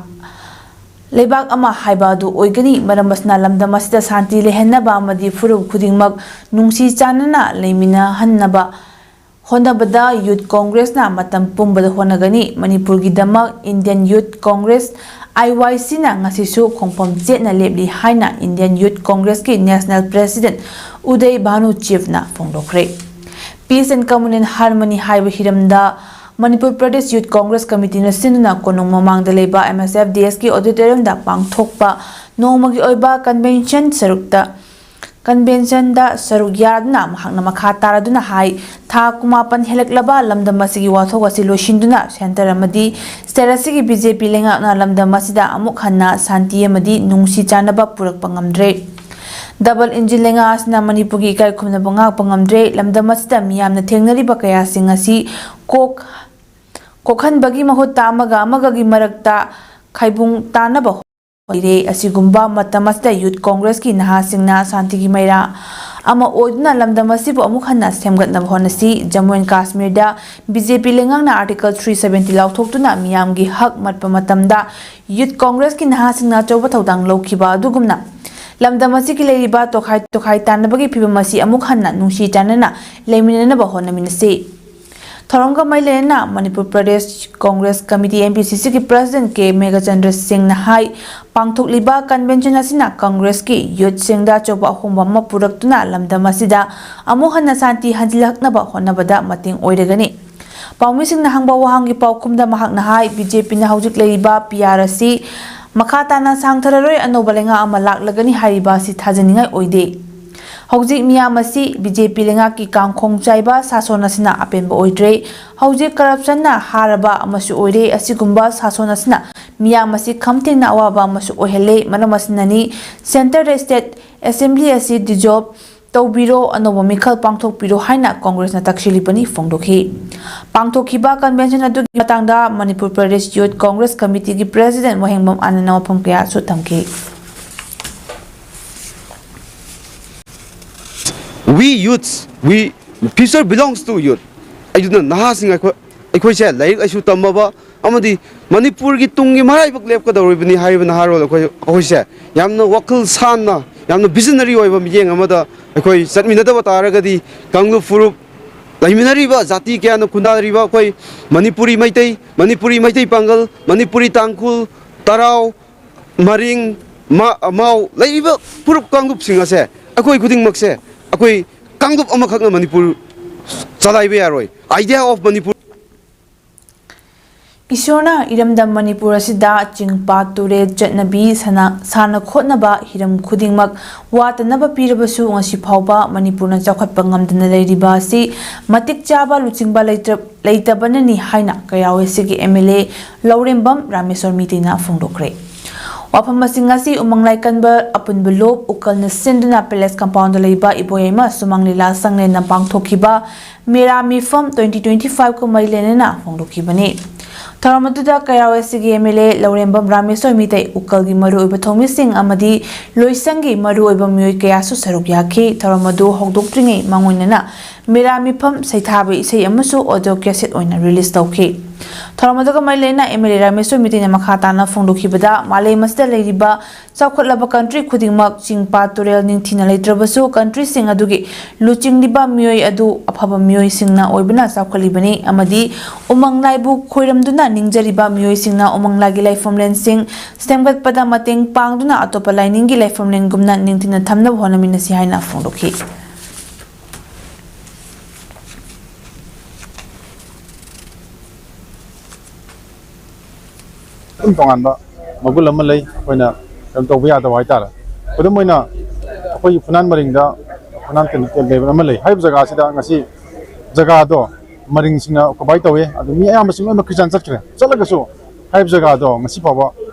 ꯂꯩꯕꯥꯛ ꯑꯃ ꯍꯥꯏꯕ ꯑꯗꯨ ꯑꯣꯏꯒꯅꯤ꯫ ꯃꯔꯝ ꯑꯁꯤꯅ ꯂꯝꯗꯝ ꯑꯁꯤꯗ ꯁꯥꯟꯇꯤ ꯂꯩꯍꯟꯅꯕ ꯑꯃꯗꯤ ꯐꯨꯔꯨꯞ ꯈꯨꯗꯤꯡꯃꯛ ꯅꯨꯡꯁꯤ ꯆꯥꯟꯅꯅ ꯂꯩꯃꯤꯟꯅꯍꯟꯅꯕ ꯍꯣꯠꯅꯕꯗ ꯌꯨꯊ ꯀꯣꯡꯒ꯭ꯔꯦꯁꯅ ꯃꯇꯝ ꯄꯨꯝꯕꯗ ꯍꯣꯠꯅꯒꯅꯤ꯫ ꯃꯅꯤꯄꯨꯔꯒꯤꯗꯃꯛ Indian youth Congress, I Y ꯁꯤꯅ ꯉꯁꯤꯁꯨ ꯈꯣꯡꯐꯝ ꯆꯦꯠꯅ ꯂꯦꯞꯂꯤ ꯍꯥꯏꯅ ꯏꯟꯗꯤꯌꯟ ꯌꯨꯊ ꯀꯣꯡꯒ꯭ꯔꯦꯁꯀꯤ ꯅꯦꯁꯅꯦꯜ ꯄ꯭ꯔꯦꯁꯤꯗꯦꯟꯠ ꯎꯗꯩ ꯚꯥꯅꯨ ꯆꯤꯐꯅ ꯐꯣꯡꯗꯣꯛꯈ꯭ꯔꯦ꯫ Peace and Communion Harmony ꯍꯥꯏꯕ ꯍꯤꯔꯝꯗ ꯃꯅꯤꯄꯨꯔ ꯄ꯭ꯔꯗꯦꯁ ꯌꯨꯊ ꯀꯣꯡꯒ꯭ꯔꯦꯁ ꯀꯃꯤꯇꯤꯅ ꯁꯤꯟꯗꯨꯅ ꯀꯣꯅꯨꯡ ꯃꯃꯥꯡꯗ ꯂꯩꯕ ꯑꯦꯝ ꯑꯦꯁ ꯑꯦꯐ ꯗꯤ ꯑꯦꯁꯀꯤ ꯑꯣꯗꯤꯇꯣꯔꯤꯌꯝꯗ ꯄꯥꯡꯊꯣꯛꯄ ꯅꯣꯡꯃꯒꯤ ꯑꯣꯏꯕ ꯀꯟꯚꯦꯟꯁꯟ ꯁꯔꯨꯛꯇ Conventionꯗ ꯁꯔꯨꯛ ꯌꯥꯗꯨꯅ ꯃꯍꯥꯛꯅ ꯃꯈꯥ ꯇꯥꯔꯗꯨꯅ ꯍꯥꯏ, ꯊꯥ ꯀꯨꯟꯃꯥꯄꯟ ꯍꯦꯜꯂꯛꯂꯕ ꯂꯝꯗꯝ ꯑꯁꯤꯒꯤ ꯋꯥꯊꯣꯛ ꯑꯁꯤ ꯂꯣꯏꯁꯤꯟꯗꯨꯅ centre ꯑꯃꯗꯤ state ꯑꯁꯤꯒꯤ BJP ꯂꯩꯉꯥꯛꯅ ꯂꯝꯗꯝ ꯑꯁꯤꯗ ꯑꯃꯨꯛ ꯍꯟꯅ ꯁꯥꯟꯇꯤ ꯑꯃꯗꯤ ꯅꯨꯡꯁꯤ ꯆꯥꯟꯅꯕ ꯄꯨꯔꯛꯄ ꯉꯝꯗ꯭ꯔꯦ꯫ Double engine ꯂꯩꯉꯥꯛ ꯑꯁꯤꯅ ꯃꯅꯤꯄꯨꯔꯒꯤ ꯏꯀꯥꯏ ꯈꯨꯝꯅꯕ ꯉꯥꯛꯄ ꯉꯝꯗ꯭ꯔꯦ꯫ ꯂꯝꯗꯝ ꯑꯁꯤꯗ ꯃꯤꯌꯥꯝꯅ ꯊꯦꯡꯅꯔꯤꯕ ꯀꯌꯥꯁꯤꯡ ꯑꯁꯤ ꯀꯣꯛ ꯀꯣꯛꯍꯟꯕꯒꯤ ꯃꯍꯨꯠꯇ ꯑꯃꯒ ꯑꯃꯒꯒꯤ ꯃꯔꯛꯇ ꯈꯥꯏꯕꯨꯡ ꯇꯥꯅꯕ ꯍꯣꯠꯅꯔꯦ꯫ ꯑꯁꯤꯒꯨꯝꯕ ꯃꯇꯝ ꯑꯁꯤꯗ Youth Congressꯀꯤ ꯅꯍꯥꯁꯤꯡꯅ ꯁꯥꯟꯇꯤꯒꯤ ꯃꯩꯔꯥ ꯑꯃ ꯑꯣꯏꯗꯨꯅ ꯂꯝꯗꯝ ꯑꯁꯤꯕꯨ ꯑꯃꯨꯛ ꯍꯟꯅ ꯁꯦꯝꯒꯠꯅꯕ ꯍꯣꯠꯅꯁꯤ꯫ ꯖꯝꯃꯨ ꯑꯦꯟ ꯀꯥꯁꯃꯤꯔꯗ BJP ꯂꯩꯉꯥꯛꯅ Article three seventy ꯂꯥꯎꯊꯣꯛꯇꯨꯅ ꯃꯤꯌꯥꯝꯒꯤ ꯍꯛ ꯃꯠꯄ ꯃꯇꯝꯗ Youth Congressꯀꯤ ꯅꯍꯥꯁꯤꯡꯅ ꯑꯆꯧꯕ ꯊꯧꯗꯥꯡ ꯂꯧꯈꯤꯕ ꯑꯗꯨꯒꯨꯝꯅ ꯂꯝꯗꯝ ꯑꯁꯤꯒꯤ ꯂꯩꯔꯤꯕ ꯇꯣꯈꯥꯏ ꯇꯣꯈꯥꯏ ꯇꯥꯟꯅꯕꯒꯤ ꯐꯤꯕꯝ ꯑꯁꯤ ꯑꯃꯨꯛ ꯍꯟꯅ ꯅꯨꯡꯁꯤ ꯆꯥꯟꯅꯅ ꯂꯩꯃꯤꯟꯅꯅꯕ ꯍꯣꯠꯅꯃꯤꯟꯅꯁꯤ꯫ ꯊꯧꯔꯝꯒ ꯃꯔꯤ ꯂꯩꯅꯅ ꯃꯅꯤꯄꯨꯔ ꯄ꯭ꯔꯗꯦꯁ ꯀꯣꯡꯒ꯭ꯔꯦꯁ ꯀꯃꯤꯇꯤ, MPCCꯒꯤ President ꯀꯦ ꯃꯦꯘꯆꯟꯗ꯭ꯔ ꯁꯤꯡꯅ ꯍꯥꯏ, ꯄꯥꯡꯊꯣꯛꯂꯤꯕ convention ꯑꯁꯤꯅ ꯀꯣꯡꯒ꯭ꯔꯦꯁꯀꯤ youthꯁꯤꯡꯗ ꯑꯆꯧꯕ ꯑꯍꯣꯡꯕ ꯑꯃ ꯄꯨꯔꯛꯇꯨꯅ ꯂꯝꯗꯝ ꯑꯁꯤꯗ ꯑꯃꯨꯛ ꯍꯟꯅ ꯁꯥꯟꯇꯤ ꯍꯟꯖꯤꯜꯂꯛꯅꯕ ꯍꯣꯠꯅꯕꯗ ꯃꯇꯦꯡ ꯑꯣꯏꯔꯒꯅꯤ꯫ ꯄꯥꯎꯃꯤꯁꯤꯡꯅ ꯍꯪꯕ ꯋꯥꯍꯪꯒꯤ ꯄꯥꯎꯈꯨꯝꯗ ꯃꯍꯥꯛꯅ ꯍꯥꯏ, BJPꯅ ꯍꯧꯖꯤꯛ ꯂꯩꯔꯤꯕ PR ꯑꯁꯤ ꯃꯈꯥ ꯇꯥꯅ ꯁꯥꯡꯊꯔꯔꯣꯏ, ꯑꯅꯧꯕ ꯂꯩꯉꯥꯛ ꯑꯃ ꯂꯥꯛꯂꯒꯅꯤ ꯍꯥꯏꯔꯤꯕ ꯑꯁꯤ ꯊꯥꯖꯅꯤꯡꯉꯥꯏ ꯑꯣꯏꯗꯦ꯫ ꯍꯧꯖꯤꯛ ꯃꯤꯌꯥꯝ ꯑꯁꯤ BJP ꯂꯩꯉꯥꯛꯀꯤ ꯀꯥꯡꯈꯣꯡ ꯆꯥꯏꯕ ꯁꯥꯁꯣꯟ ꯑꯁꯤꯅ ꯑꯄꯦꯟꯕ ꯑꯣꯏꯗ꯭ꯔꯦ꯫ ꯍꯧꯖꯤꯛ corruptionꯅ ꯍꯥꯔꯕ ꯑꯃꯁꯨ ꯑꯣꯏꯔꯦ꯫ ꯑꯁꯤꯒꯨꯝꯕ ꯁꯥꯁꯣꯟ ꯑꯁꯤꯅ ꯃꯤꯌꯥꯝ ꯑꯁꯤ ꯈꯝ ꯊꯦꯡꯅ ꯑꯋꯥꯕ ꯑꯃꯁꯨ ꯑꯣꯏꯍꯜꯂꯦ꯫ ꯃꯔꯝ ꯑꯁꯤꯅꯅꯤ centreꯗ state assembly ꯑꯁꯤ dissolve ꯇꯧꯕꯤꯔꯣ, ꯑꯅꯧꯕ ꯃꯤꯈꯜ ꯄꯥꯡꯊꯣꯛꯄꯤꯔꯣ ꯍꯥꯏꯅ ꯀꯣꯡꯒ꯭ꯔꯦꯁꯅ ꯇꯛꯁꯤꯜꯂꯤꯕꯅꯤ ꯐꯣꯡꯗꯣꯛꯈꯤ꯫ ꯄꯥꯡꯊꯣꯛꯈꯤꯕ convention ꯑꯗꯨꯒꯤ ꯃꯇꯥꯡꯗ Manipur Pradesh Youth Congress Committeeꯒꯤ President ꯋꯥꯍꯦꯡꯕꯝ ꯑꯥꯅꯟꯗꯅ ꯋꯥꯐꯝ ꯀꯌꯥꯁꯨ ꯊꯝꯈꯤ꯫ We youths, we future belongs to youth. ꯑꯗꯨꯅ ꯅꯍꯥꯁꯤꯡ ꯑꯩꯈꯣꯏ ꯑꯩꯈꯣꯏꯁꯦ ꯂꯥꯏꯔꯤꯛ ꯂꯥꯏꯁꯨ ꯇꯝꯃꯕ ꯑꯃꯗꯤ ꯃꯅꯤꯄꯨꯔꯒꯤ ꯇꯨꯡꯒꯤ ꯃꯔꯥꯏꯕꯛ ꯂꯦꯞꯀꯗꯧꯔꯤꯕꯅꯤ ꯍꯥꯏꯔꯤꯕ ꯅꯍꯥꯔꯣꯜ ꯑꯩꯈꯣꯏ ꯑꯩꯈꯣꯏꯁꯦ ꯌꯥꯝꯅ ꯋꯥꯈꯜ ꯁꯥꯟꯅ, ꯌꯥꯝꯅ visionary ꯑꯣꯏꯕ ꯃꯤꯠꯌꯦꯡ ꯑꯃꯗ ꯑꯩꯈꯣꯏ ꯆꯠꯃꯤꯟꯅꯗꯕ ꯇꯥꯔꯒꯗꯤ ꯀꯥꯡꯂꯨꯞ ꯐꯨꯔꯨꯞ ꯂꯩꯃꯤꯟꯅꯔꯤꯕ ꯖꯥꯇꯤ ꯀꯌꯥꯅ ꯈꯨꯟꯗꯥꯔꯤꯕ ꯑꯩꯈꯣꯏ ꯃꯅꯤꯄꯨꯔꯤ ꯃꯩꯇꯩ, ꯃꯅꯤꯄꯨꯔꯤ ꯃꯩꯇꯩ ꯄꯥꯡꯒꯜ, ꯃꯅꯤꯄꯨꯔꯤ ꯇꯥꯡꯈꯨꯜ, ꯇꯔꯥꯎ, ꯃꯔꯤꯡ, ꯃꯥ- ꯃꯥꯎ ꯂꯩꯔꯤꯕ ꯐꯨꯔꯨꯞ ꯀꯥꯡꯂꯨꯞꯁꯤꯡ ꯑꯁꯦ ꯑꯩꯈꯣꯏ ꯈꯨꯗꯤꯡꯃꯛꯁꯦ ꯑꯩꯈꯣꯏ ꯀꯥꯡꯂꯨꯞ ꯑꯃꯈꯛꯅ ꯃꯅꯤꯄꯨꯔ ꯆꯂꯥꯏꯕ ꯌꯥꯔꯣꯏ꯫ Idea of Manipur. ꯏꯁꯣꯔꯅ ꯏꯔꯝꯗꯝ ꯃꯅꯤꯄꯨꯔ ꯑꯁꯤꯗ ꯆꯤꯡ ꯄꯥꯠ ꯇꯨꯔꯦꯜ ꯆꯠꯅꯕꯤ ꯁꯥꯟꯅ ꯁꯥꯟꯅ ꯈꯣꯠꯅꯕ ꯍꯤꯔꯝ ꯈꯨꯗꯤꯡꯃꯛ ꯋꯥꯠꯇꯅꯕ ꯄꯤꯔꯕꯁꯨ ꯉꯁꯤ ꯐꯥꯎꯕ ꯃꯅꯤꯄꯨꯔꯅ ꯆꯥꯎꯈꯠꯄ ꯉꯝꯗꯅ ꯂꯩꯔꯤꯕ ꯑꯁꯤ ꯃꯇꯤꯛ ꯆꯥꯕ ꯂꯨꯆꯤꯡꯕ ꯂꯩꯇ꯭ꯔ- ꯂꯩꯇꯕꯅꯅꯤ ꯍꯥꯏꯅ ꯀꯩꯔꯥꯎ ꯑꯦꯁ ꯁꯤꯒꯤ ꯑꯦꯝ ꯑꯦꯜ ꯑꯦ ꯂꯧꯔꯦꯝꯕꯝ ꯔꯥꯃꯦꯁꯣꯔ ꯃꯤꯇꯩꯅ ꯐꯣꯡꯗꯣꯛꯈ꯭ꯔꯦ꯫ ꯋꯥꯐꯝ ꯑꯁꯤꯡ ꯑꯁꯤ ꯎꯃꯪ ꯂꯥꯏꯀꯟꯕ ꯑꯄꯨꯟꯕ ꯂꯣꯞ ꯎꯀꯜꯅ ꯁꯤꯟꯗꯨꯅ ꯄꯦꯂꯦꯁ ꯀꯝꯄꯥꯎꯟꯗ ꯂꯩꯕ ꯏꯕꯣꯌꯥꯏꯃ ꯁꯨꯃꯥꯡ ꯂꯤꯂꯥ ꯁꯪꯂꯦꯟꯅ ꯄꯥꯡꯊꯣꯛꯈꯤꯕ ꯃꯦꯔꯥ ꯃꯤꯐꯝ twenty twenty-five ꯀ ꯃꯔꯤ ꯂꯩꯅꯅ ꯐꯣꯡꯗꯣꯛꯈꯤꯕꯅꯤ꯫ ꯊꯧꯔꯝ ꯑꯗꯨꯗ ꯀꯩꯔꯥꯎ ꯑꯦꯁ ꯁꯤꯒꯤ ꯑꯦꯝ ꯑꯦꯜ ꯑꯦ ꯂꯧꯔꯦꯝꯕꯝ ꯔꯥꯃꯦꯁꯣꯔ ꯃꯤꯇꯩ, ꯎꯀꯜꯒꯤ ꯃꯔꯨꯑꯣꯏꯕ ꯊꯧꯃꯤꯁꯤꯡ ꯑꯃꯗꯤ ꯂꯣꯏꯁꯪꯒꯤ ꯃꯔꯨꯑꯣꯏꯕ ꯃꯤꯑꯣꯏ ꯀꯌꯥꯁꯨ ꯁꯔꯨꯛ ꯌꯥꯈꯤ꯫ ꯊꯧꯔꯝ ꯑꯗꯨ ꯍꯧꯗꯣꯛꯇ꯭ꯔꯤꯉꯩ ꯃꯥꯡꯑꯣꯏꯅꯅ ꯃꯦꯔꯥ ꯃꯤꯐꯝ ꯁꯩꯊꯥꯕ ꯏꯁꯩ ꯑꯃꯁꯨ ꯑꯣꯗꯤꯑꯣ ꯀꯦꯁꯦꯠ ꯑꯣꯏꯅ ꯔꯤꯂꯤꯖ ꯇꯧꯈꯤ꯫ ꯊꯧꯔꯝ ꯑꯗꯨꯒ ꯃꯔꯤ ꯂꯩꯅꯅ ꯑꯦꯝ ꯑꯦꯜ ꯑꯦ ꯔꯥꯃꯦꯁꯣꯔ ꯃꯤꯇꯩꯅ ꯃꯈꯥ ꯇꯥꯅ ꯐꯣꯡꯗꯣꯛꯈꯤꯕꯗ, ꯃꯥꯂꯦꯝ ꯑꯁꯤꯗ ꯂꯩꯔꯤꯕ ꯆꯥꯎꯈꯠꯂꯕ ꯀꯟꯇ꯭ꯔꯤ ꯈꯨꯗꯤꯡꯃꯛ ꯆꯤꯡ ꯄꯥꯠ ꯇꯨꯔꯦꯜ ꯅꯤꯡꯊꯤꯅ ꯂꯩꯇ꯭ꯔꯕꯁꯨ ꯀꯟꯇ꯭ꯔꯤꯁꯤꯡ ꯑꯗꯨꯒꯤ ꯂꯨꯆꯤꯡꯂꯤꯕ ꯃꯤꯑꯣꯏ ꯑꯗꯨ ꯑꯐꯕ ꯃꯤꯑꯣꯏꯁꯤꯡꯅ ꯑꯣꯏꯕꯅ ꯆꯥꯎꯈꯠꯂꯤꯕꯅꯤ ꯑꯃꯗꯤ ꯎꯃꯪ ꯂꯥꯏꯕꯨ ꯈꯣꯏꯔꯝꯗꯨꯅ ꯅꯤꯡꯖꯔꯤꯕ ꯃꯤꯑꯣꯏꯁꯤꯡꯅ ꯎꯃꯪ ꯂꯥꯏꯒꯤ ꯂꯥꯏꯐꯝꯂꯦꯟꯁꯤꯡ ꯁꯦꯝꯒꯠꯄꯗ ꯃꯇꯦꯡ ꯄꯥꯡꯗꯨꯅ ꯑꯇꯣꯞꯄ ꯂꯥꯏꯅꯤꯡꯒꯤ ꯂꯥꯏꯐꯝꯂꯦꯟꯒꯨꯝꯅ ꯅꯤꯡꯊꯤꯅ ꯊꯝꯅꯕ ꯍꯣꯠꯅꯃꯤꯟꯅꯁꯤ ꯍꯥꯏꯅ ꯐꯣꯡꯗꯣꯛꯈꯤ꯫ ꯑꯗꯨꯝ ꯇꯣꯉꯥꯟꯕ ꯃꯒꯨꯟ ꯑꯃ ꯂꯩ꯫ ꯑꯩꯈꯣꯏꯅ ꯀꯩꯅꯣ ꯇꯧꯕ ꯌꯥꯗꯕ ꯍꯥꯏꯇꯥꯔꯦ꯫ ꯈꯨꯗꯝ ꯑꯣꯏꯅ, ꯑꯩꯈꯣꯏꯒꯤ ꯐꯨꯅꯥꯟ ꯃꯔꯤꯡꯗ ꯐꯨꯅꯥꯟ ꯀꯩꯅꯣ ꯂꯩꯕ ꯑꯃ ꯂꯩ꯫ ꯍꯥꯏꯔꯤꯕ ꯖꯒꯥꯁꯤꯗ ꯉꯁꯤ ꯖꯒꯥꯗꯣ ꯃꯔꯤꯡꯁꯤꯡꯅ ꯑꯣꯀꯨꯄꯥꯏ ꯇꯧꯋꯦ꯫ ꯑꯗꯨ ꯃꯤ ꯑꯌꯥꯝꯕꯁꯤꯡ ꯂꯣꯏꯅꯃꯛ ꯈ꯭ꯔꯤꯁꯇꯤꯌꯥꯟ ꯆꯠꯈ꯭ꯔꯦ꯫ ꯆꯠꯂꯒꯁꯨ ꯍꯥꯏꯔꯤꯕ ꯖꯒꯥꯗꯣ ꯉꯁꯤ ꯐꯥꯎꯕ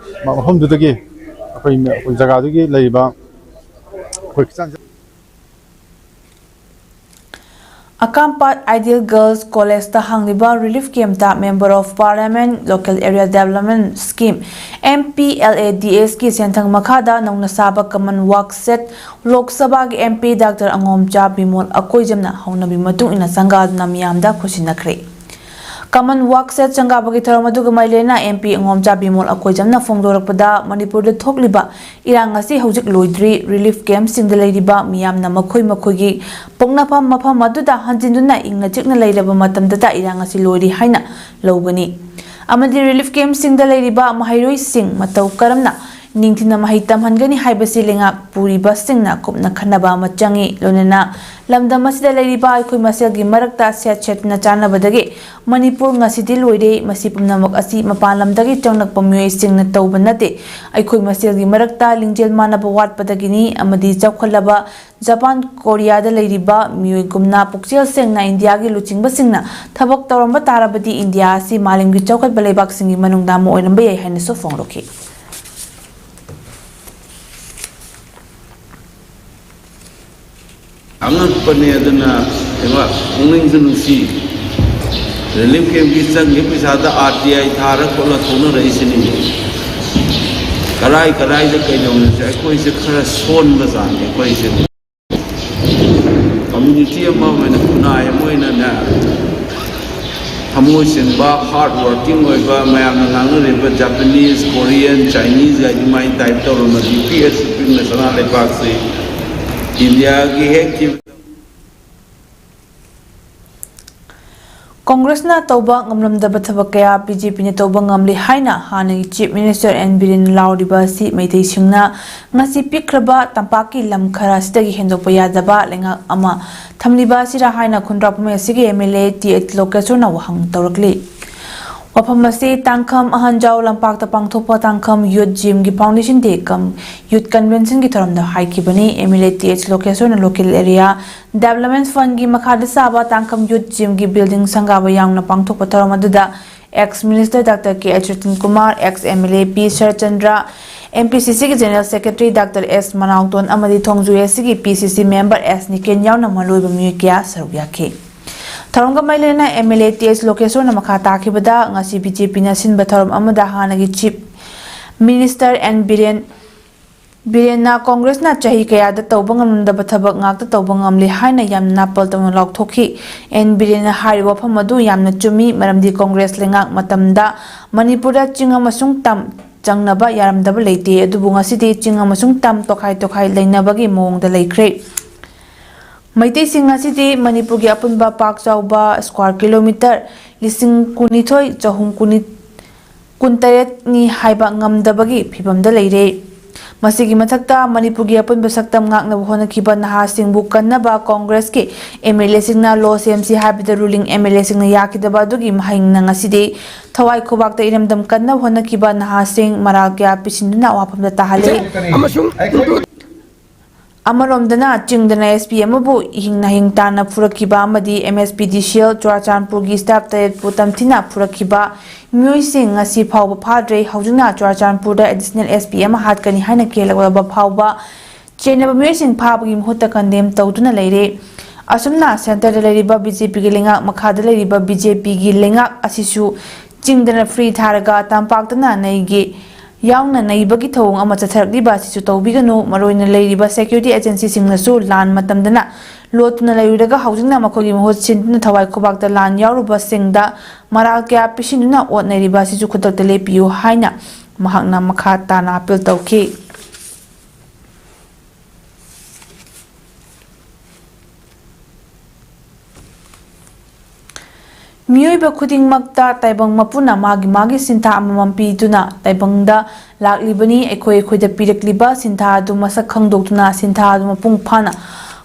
ꯃꯐꯝꯗꯨꯗꯒꯤ ꯑꯩꯈꯣꯏ, ꯑꯩꯈꯣꯏ ꯖꯒꯥꯗꯨꯒꯤ ꯂꯩꯔꯤꯕ ꯑꯩꯈꯣꯏ ꯈ꯭ꯔꯤꯁꯇꯤꯌꯥꯟ ꯑꯀꯥꯝꯄꯥꯠ ꯑꯥꯏꯗꯤꯌꯦꯜ ꯒꯔꯜꯁ ꯀꯣꯂꯦꯖꯇ ꯍꯥꯡꯂꯤꯕ relief ꯀꯦꯝꯞꯇ Member of Parliament Local Area Development Scheme, M P L A D S ꯀꯤ ꯁꯦꯟꯊꯪ ꯃꯈꯥꯗ ꯅꯧꯅ ꯁꯥꯕ ꯀꯃꯟ ꯋꯥꯛ ꯁꯦꯠ ꯂꯣꯛ ꯁꯚꯥꯒꯤ M P Doctor ꯑꯉꯣꯝꯆꯥ ꯕꯤꯃꯣꯜ ꯑꯀꯣꯏꯖꯝꯅ ꯍꯧꯅꯕꯤ ꯃꯇꯨꯡ ꯏꯟꯅ ꯁꯪꯒꯥꯗꯨꯅ ꯃꯤꯌꯥꯝꯗ ꯈꯨꯠꯁꯤꯟꯅꯈ꯭ꯔꯦ꯫ ꯀꯃꯟ ꯋꯥꯛ ꯁꯦꯠ ꯁꯪꯒꯥꯕꯒꯤ ꯊꯧꯔꯝ ꯑꯗꯨꯒ ꯃꯔꯤ ꯂꯩꯅꯅ M P ꯑꯉꯣꯝꯆꯥ ꯕꯤꯃꯣꯜ ꯑꯀꯣꯏꯖꯝꯅ ꯐꯣꯡꯗꯣꯔꯛꯄꯗ, ꯃꯅꯤꯄꯨꯔꯗ ꯊꯣꯛꯂꯤꯕ ꯏꯔꯥꯡ ꯑꯁꯤ ꯍꯧꯖꯤꯛ ꯂꯣꯏꯗ꯭ꯔꯤ꯫ ꯔꯤꯂꯤꯐ ꯀꯦꯝꯞꯁꯤꯡꯗ ꯂꯩꯔꯤꯕ ꯃꯤꯌꯥꯝꯅ ꯃꯈꯣꯏ ꯃꯈꯣꯏꯒꯤ ꯄꯣꯛꯅꯐꯝ ꯃꯐꯝ ꯑꯗꯨꯗ ꯍꯟꯖꯤꯟꯗꯨꯅ ꯏꯪꯅ ꯆꯤꯛꯅ ꯂꯩꯔꯕ ꯃꯇꯝꯗꯇ ꯏꯔꯥꯡ ꯑꯁꯤ ꯂꯣꯏꯔꯤ ꯍꯥꯏꯅ ꯂꯧꯒꯅꯤ ꯑꯃꯗꯤ ꯔꯤꯂꯤꯐ ꯀꯦꯝꯞꯁꯤꯡꯗ ꯂꯩꯔꯤꯕ ꯃꯍꯩꯔꯣꯏꯁꯤꯡ ꯃꯇꯧ ꯀꯔꯝꯅ ꯅꯤꯡꯊꯤꯅ ꯃꯍꯩ ꯇꯝꯍꯟꯒꯅꯤ ꯍꯥꯏꯕꯁꯤ ꯂꯩꯉꯥꯛ ꯄꯨꯔꯤꯕꯁꯤꯡꯅ ꯀꯨꯞꯅ ꯈꯟꯅꯕ ꯑꯃ ꯆꯪꯏ꯫ ꯂꯣꯏꯅꯅ ꯂꯝꯗꯝ ꯑꯁꯤꯗ ꯂꯩꯔꯤꯕ ꯑꯩꯈꯣꯏ ꯃꯁꯦꯜꯒꯤ ꯃꯔꯛꯇ ꯁꯦꯠ ꯁꯦꯠꯅ ꯆꯥꯟꯅꯕꯗꯒꯤ ꯃꯅꯤꯄꯨꯔ ꯉꯁꯤꯗꯤ ꯂꯣꯏꯔꯦ꯫ ꯃꯁꯤ ꯄꯨꯝꯅꯃꯛ ꯑꯁꯤ ꯃꯄꯥꯟ ꯂꯝꯗꯒꯤ ꯆꯪꯂꯛꯄ ꯃꯤꯑꯣꯏꯁꯤꯡꯅ ꯇꯧꯕ ꯅꯠꯇꯦ꯫ ꯑꯩꯈꯣꯏ ꯃꯁꯦꯜꯒꯤ ꯃꯔꯛꯇ ꯂꯤꯡꯖꯦꯜ ꯃꯥꯟꯅꯕ ꯋꯥꯠꯄꯗꯒꯤꯅꯤ ꯑꯃꯗꯤ ꯆꯥꯎꯈꯠꯂꯕ ꯖꯄꯥꯟ, ꯀꯣꯔꯤꯌꯥꯗ ꯂꯩꯔꯤꯕ ꯃꯤꯑꯣꯏꯒꯨꯝꯅ ꯄꯨꯛꯆꯦꯜ ꯁꯦꯡꯅ ꯏꯟꯗꯤꯌꯥꯒꯤ ꯂꯨꯆꯤꯡꯕꯁꯤꯡꯅ ꯊꯕꯛ ꯇꯧꯔꯝꯕ ꯇꯥꯔꯕꯗꯤ ꯏꯟꯗꯤꯌꯥ ꯑꯁꯤ ꯃꯥꯂꯦꯝꯒꯤ ꯆꯥꯎꯈꯠꯄ ꯂꯩꯕꯥꯛꯁꯤꯡꯒꯤ ꯃꯅꯨꯡꯗ ꯑꯃ ꯑꯣꯏꯔꯝꯕ ꯌꯥꯏ ꯍꯥꯏꯅꯁꯨ ꯐꯣꯡꯗꯣꯛꯈꯤ꯫ ꯑꯉꯛꯄꯅꯦ꯫ ꯑꯗꯨꯅ ꯂꯩꯕꯥꯛ ꯄꯨꯛꯅꯤꯡꯁꯨ ꯅꯨꯡꯁꯤ꯫ ꯔꯤꯂꯤꯐ ꯀꯦꯝꯞꯀꯤ ꯆꯪꯈꯤꯕ ꯄꯩꯁꯥꯗ ꯑꯥꯔ ꯇꯤ ꯑꯥꯏ ꯊꯥꯔ ꯈꯣꯠꯂ ꯊꯣꯛꯅꯔꯛꯏꯁꯤꯅꯤ꯫ ꯀꯔꯥꯏ ꯀꯔꯥꯏꯗ ꯀꯩꯗꯧꯅꯁꯦ ꯑꯩꯈꯣꯏꯁꯦ ꯈꯔ ꯁꯣꯟꯕ ꯖꯥꯠꯅꯤ꯫ ꯑꯩꯈꯣꯏꯁꯦ ꯀꯝꯃ꯭ꯌꯨꯅꯤꯇꯤ ꯑꯃ ꯑꯣꯏꯅ, ꯈꯨꯟꯅꯥꯏ ꯑꯃ ꯑꯣꯏꯅꯅꯦ, ꯊꯃꯣꯏ ꯁꯦꯡꯕ, ꯍꯥꯔꯗ ꯋꯥꯔꯀꯤꯡ ꯑꯣꯏꯕ, ꯃꯌꯥꯝꯅ ꯉꯥꯡꯅꯔꯤꯕ ꯖꯄꯥꯅꯤꯁ, ꯀꯣꯔꯤꯌꯟ, ꯆꯥꯏꯅꯤꯁ ꯍꯥꯏ ꯑꯗꯨꯃꯥꯏꯅ ꯇꯥꯏꯞ ꯇꯧꯔꯝꯃꯗꯤ ꯄꯤꯛꯑꯁꯨ ꯄꯤꯛꯅ ꯁꯅꯥ ꯂꯩꯕꯥꯛꯁꯤ ꯏꯟꯗꯤꯌꯥꯒꯤ ꯍꯦꯛ ꯊꯤꯕ ꯀꯣꯡꯒ꯭ꯔꯦꯁꯅ ꯇꯧꯕ ꯉꯝꯂꯝꯗꯕ ꯊꯕꯛ ꯀꯌꯥ ꯕꯤ ꯖꯦ ꯄꯤꯅ ꯇꯧꯕ ꯉꯝꯂꯤ ꯍꯥꯏꯅ ꯍꯥꯟꯅꯒꯤ ꯆꯤꯐ ꯃꯤꯅꯤꯁꯇꯔ ꯑꯦꯟ ꯕꯤꯔꯦꯟꯅ ꯂꯥꯎꯔꯤꯕ ꯑꯁꯤ ꯃꯩꯇꯩꯁꯤꯡꯅ ꯉꯁꯤ ꯄꯤꯛꯈ꯭ꯔꯕ ꯇꯝꯄꯥꯛꯀꯤ ꯂꯝ ꯈꯔ ꯑꯁꯤꯗꯒꯤ ꯍꯦꯟꯗꯣꯛꯄ ꯌꯥꯗꯕ ꯂꯩꯉꯥꯛ ꯑꯃ ꯊꯝꯂꯤꯕ ꯑꯁꯤꯔꯥ ꯍꯥꯏꯅ ꯈꯨꯟꯗ꯭ꯔꯥꯛꯄꯝ ꯑꯦꯁ ꯁꯤꯒꯤ M L A T H ꯂꯣꯀꯦꯁꯣꯔꯅ ꯋꯥꯍꯪ ꯇꯧꯔꯛꯂꯤ꯫ ꯋꯥꯐꯝ ꯑꯁꯤ ꯇꯥꯡꯈꯝ ꯑꯍꯟꯖꯥꯎ ꯂꯝꯄꯥꯛꯇ ꯄꯥꯡꯊꯣꯛꯄ ꯇꯥꯡꯈꯝ ꯌꯨꯠ ꯖꯤꯝꯒꯤ ꯐꯥꯎꯟꯗꯦꯁꯟ ꯗꯦ ꯀꯝ ꯌꯨꯠ ꯀꯟꯚꯦꯟꯁꯟꯒꯤ ꯊꯧꯔꯝꯗ ꯍꯥꯏꯈꯤꯕꯅꯤ꯫ M L A T H ꯂꯣꯀꯦꯁꯣꯔꯅ ꯂꯣꯀꯦꯜ ꯑꯦꯔꯤꯌꯥ ꯗꯦꯕꯂꯞꯃꯦꯟꯠ ꯐꯟꯒꯤ ꯃꯈꯥꯗ ꯁꯥꯕ ꯇꯥꯡꯈꯝ ꯌꯨꯠ ꯖꯤꯝꯒꯤ ꯕꯤꯜꯗꯤꯡ ꯁꯪꯒꯥꯕ ꯌꯥꯎꯅ ꯄꯥꯡꯊꯣꯛꯄ ꯊꯧꯔꯝ ꯑꯗꯨꯗ ex minister doctor K H Ratan Kumar, ex M L A P Saratchandra, M P C ꯁꯤꯒꯤ general secretary doctor S Manaoton ꯑꯃꯗꯤ ꯊꯣꯡꯖꯨ ꯑꯦꯁ ꯁꯤꯒꯤ ꯄꯤ ꯁꯤ ꯁꯤ ꯃꯦꯝꯕꯔ ꯑꯦꯁ ꯅꯤꯀꯦꯟ ꯌꯥꯎꯅ ꯃꯔꯨꯑꯣꯏꯕ ꯃꯤꯑꯣꯏ ꯀꯌꯥ ꯁꯔꯨꯛ ꯌꯥꯈꯤ꯫ ꯊꯧꯔꯝꯒ ꯃꯔꯤ ꯂꯩꯅꯅ M L A T H ꯂꯣꯀꯦꯁꯣꯔꯅ ꯃꯈꯥ ꯇꯥꯈꯤꯕꯗ ꯉꯁꯤ ꯕꯤ ꯖꯦ ꯄꯤꯅ ꯁꯤꯟꯕ ꯊꯧꯔꯝ ꯑꯃꯗ ꯍꯥꯟꯅꯒꯤ ꯆꯤꯐ ꯃꯤꯅꯤꯁꯇꯔ ꯑꯦꯟ ꯕꯤꯔꯦꯟ ꯕꯤꯔꯦꯟꯅ ꯀꯣꯡꯒ꯭ꯔꯦꯁꯅ ꯆꯍꯤ ꯀꯌꯥꯗ ꯇꯧꯕ ꯉꯝꯂꯝꯗꯕ ꯊꯕꯛ ꯉꯥꯛꯇ ꯇꯧꯕ ꯉꯝꯂꯦ ꯍꯥꯏꯅ ꯌꯥꯝꯅ ꯅꯥꯄꯜ ꯇꯧꯅ ꯂꯥꯎꯊꯣꯛꯈꯤ꯫ ꯑꯦꯟ ꯕꯤꯔꯦꯟꯅ ꯍꯥꯏꯔꯤꯕ ꯋꯥꯐꯝ ꯑꯗꯨ ꯌꯥꯝꯅ ꯆꯨꯝꯃꯤ, ꯃꯔꯝꯗꯤ ꯀꯣꯡꯒ꯭ꯔꯦꯁ ꯂꯩꯉꯥꯛ ꯃꯇꯝꯗ ꯃꯅꯤꯄꯨꯔꯗ ꯆꯤꯡ ꯑꯃꯁꯨꯡ ꯇꯝ ꯆꯪꯅꯕ ꯌꯥꯔꯝꯗꯕ ꯂꯩꯇꯦ, ꯑꯗꯨꯕꯨ ꯉꯁꯤꯗꯤ ꯆꯤꯡ ꯑꯃꯁꯨꯡ ꯇꯝ ꯇꯣꯈꯥꯏ ꯇꯣꯈꯥꯏ ꯂꯩꯅꯕꯒꯤ ꯃꯑꯣꯡꯗ ꯂꯩꯈ꯭ꯔꯦ꯫ ꯃꯩꯇꯩꯁꯤꯡ ꯑꯁꯤꯗꯤ ꯃꯅꯤꯄꯨꯔꯒꯤ ꯑꯄꯨꯟꯕ ꯄꯥꯛ ꯆꯥꯎꯕ ꯁ꯭ꯀ꯭ꯋꯥꯔ ꯀꯤꯂꯣꯃꯤꯇꯔ ꯂꯤꯁꯤꯡ ꯀꯨꯟꯅꯤꯊꯣꯏ ꯆꯍꯨꯝ ꯀꯨꯟꯅꯤ ꯀꯨꯟꯇꯔꯦꯠꯅꯤ ꯍꯥꯏꯕ ꯉꯝꯗꯕꯒꯤ ꯐꯤꯕꯝꯗ ꯂꯩꯔꯦ꯫ ꯃꯁꯤꯒꯤ ꯃꯊꯛꯇ, ꯃꯅꯤꯄꯨꯔꯒꯤ ꯑꯄꯨꯟꯕ ꯁꯛꯇꯝ ꯉꯥꯛꯅꯕ ꯍꯣꯠꯅꯈꯤꯕ ꯅꯍꯥꯁꯤꯡꯕꯨ ꯀꯟꯅꯕ ꯀꯣꯡꯒ꯭ꯔꯦꯁꯀꯤ ꯑꯦꯝ ꯑꯦꯜ ꯑꯦꯁꯤꯡꯅ ꯂꯣ ꯁꯦꯝꯁꯤ ꯍꯥꯏꯕꯗ ꯔꯨꯂꯤꯡ ꯑꯦꯝ ꯑꯦꯜ ꯑꯦꯁꯤꯡꯅ ꯌꯥꯈꯤꯗꯕ ꯑꯗꯨꯒꯤ ꯃꯍꯩꯅ ꯉꯁꯤꯗꯤ ꯊꯋꯥꯏ ꯈꯨꯕꯥꯛꯇ ꯏꯔꯝꯗꯝ ꯀꯟꯅꯕ ꯍꯣꯠꯅꯈꯤꯕ ꯅꯍꯥꯁꯤꯡ ꯃꯔꯥꯜ ꯀꯌꯥ ꯄꯤꯁꯤꯟꯗꯨꯅ ꯋꯥꯐꯝꯗ ꯇꯥꯍꯜꯂꯦ꯫ ꯑꯃꯁꯨꯡ ꯑꯃꯔꯣꯝꯗꯅ, ꯆꯤꯡꯗꯅ ꯑꯦꯁ ꯄꯤ ꯑꯃꯕꯨ ꯍꯤꯡꯅ ꯍꯤꯡ ꯇꯥꯅ ꯐꯨꯔꯛꯈꯤꯕ ꯑꯃꯗꯤ ꯑꯦꯝ ꯑꯦꯁ ꯄꯤ ꯗꯤ ꯁꯤ ꯑꯦꯜ ꯆꯨꯔꯥꯆꯥꯟꯄꯨꯔꯒꯤ ꯁ꯭ꯇꯥꯐ ꯇꯔꯦꯠꯄꯨ ꯇꯝꯊꯤꯅ ꯐꯨꯔꯛꯈꯤꯕ ꯃꯤꯑꯣꯏꯁꯤꯡ ꯉꯁꯤ ꯐꯥꯎꯕ ꯐꯥꯗ꯭ꯔꯦ꯫ ꯍꯧꯖꯤꯛꯅ ꯆꯨꯔꯥꯆꯥꯟꯄꯨꯔꯗ ꯑꯦꯗꯤꯁꯅꯦꯜ ꯑꯦꯁ ꯄꯤ ꯑꯃ ꯍꯥꯠꯀꯅꯤ ꯍꯥꯏꯅ ꯀꯤꯍꯜꯂꯛꯂꯕ ꯐꯥꯎꯕ ꯆꯦꯟꯅꯕ ꯃꯤꯑꯣꯏꯁꯤꯡ ꯐꯥꯕꯒꯤ ꯃꯍꯨꯠꯇ ꯀꯟꯗꯦꯝ ꯇꯧꯗꯨꯅ ꯂꯩꯔꯦ꯫ ꯑꯁꯨꯝꯅ ꯁꯦꯟꯇꯔꯗ ꯂꯩꯔꯤꯕ ꯕꯤ ꯖꯦ ꯄꯤꯒꯤ ꯂꯩꯉꯥꯛ, ꯃꯈꯥꯗ ꯂꯩꯔꯤꯕ ꯕꯤ ꯖꯦ ꯄꯤꯒꯤ ꯂꯩꯉꯥꯛ ꯑꯁꯤꯁꯨ ꯆꯤꯡꯗꯅ ꯐ꯭ꯔꯤ ꯊꯥꯔꯒ ꯇꯝꯄꯥꯛꯇꯅ ꯅꯩꯒꯤ ꯌꯥꯎꯅ ꯅꯩꯕꯒꯤ ꯊꯧꯑꯣꯡ ꯑꯃ ꯆꯠꯊꯔꯛꯂꯤꯕ ꯑꯁꯤꯁꯨ ꯇꯧꯕꯤꯒꯅꯨ꯫ ꯃꯔꯨꯑꯣꯏꯅ ꯂꯩꯔꯤꯕ ꯁꯦꯀ꯭ꯌꯨꯔꯤꯇꯤ ꯑꯦꯖꯦꯟꯁꯤꯁꯤꯡꯅꯁꯨ ꯂꯥꯟ ꯃꯇꯝꯗꯅ ꯂꯣꯠꯇꯨꯅ ꯂꯩꯔꯨꯔꯒ ꯍꯧꯖꯤꯛꯅ ꯃꯈꯣꯏꯒꯤ ꯃꯍꯨꯠ ꯁꯤꯟꯗꯨꯅ ꯊꯋꯥꯏ ꯈꯨꯕꯥꯛꯇ ꯂꯥꯟ ꯌꯥꯎꯔꯨꯕꯁꯤꯡꯗ ꯃꯔꯥꯜ ꯀꯌꯥ ꯄꯤꯁꯤꯟꯗꯨꯅ ꯑꯣꯠꯅꯔꯤꯕ ꯑꯁꯤꯁꯨ ꯈꯨꯗꯛꯇ ꯂꯦꯞꯄꯤꯌꯨ ꯍꯥꯏꯅ ꯃꯍꯥꯛꯅ ꯃꯈꯥ ꯇꯥꯅ ꯑꯥꯄꯤꯜ ꯇꯧꯈꯤ꯫ ꯃꯤꯑꯣꯏꯕ ꯈꯨꯗꯤꯡꯃꯛꯇ ꯇꯥꯏꯕꯪ ꯃꯄꯨꯅ ꯃꯥꯒꯤ ꯃꯥꯒꯤ ꯁꯤꯟꯊꯥ ꯑꯃꯃꯝ ꯄꯤꯗꯨꯅ ꯇꯥꯏꯕꯪꯗ ꯂꯥꯛꯂꯤꯕꯅꯤ꯫ ꯑꯩꯈꯣꯏ ꯑꯩꯈꯣꯏꯗ ꯄꯤꯔꯛꯂꯤꯕ ꯁꯤꯟꯊꯥ ꯑꯗꯨ ꯃꯁꯛ ꯈꯪꯗꯣꯛꯇꯨꯅ ꯁꯤꯟꯊꯥ ꯑꯗꯨ ꯃꯄꯨꯡ ꯐꯥꯅ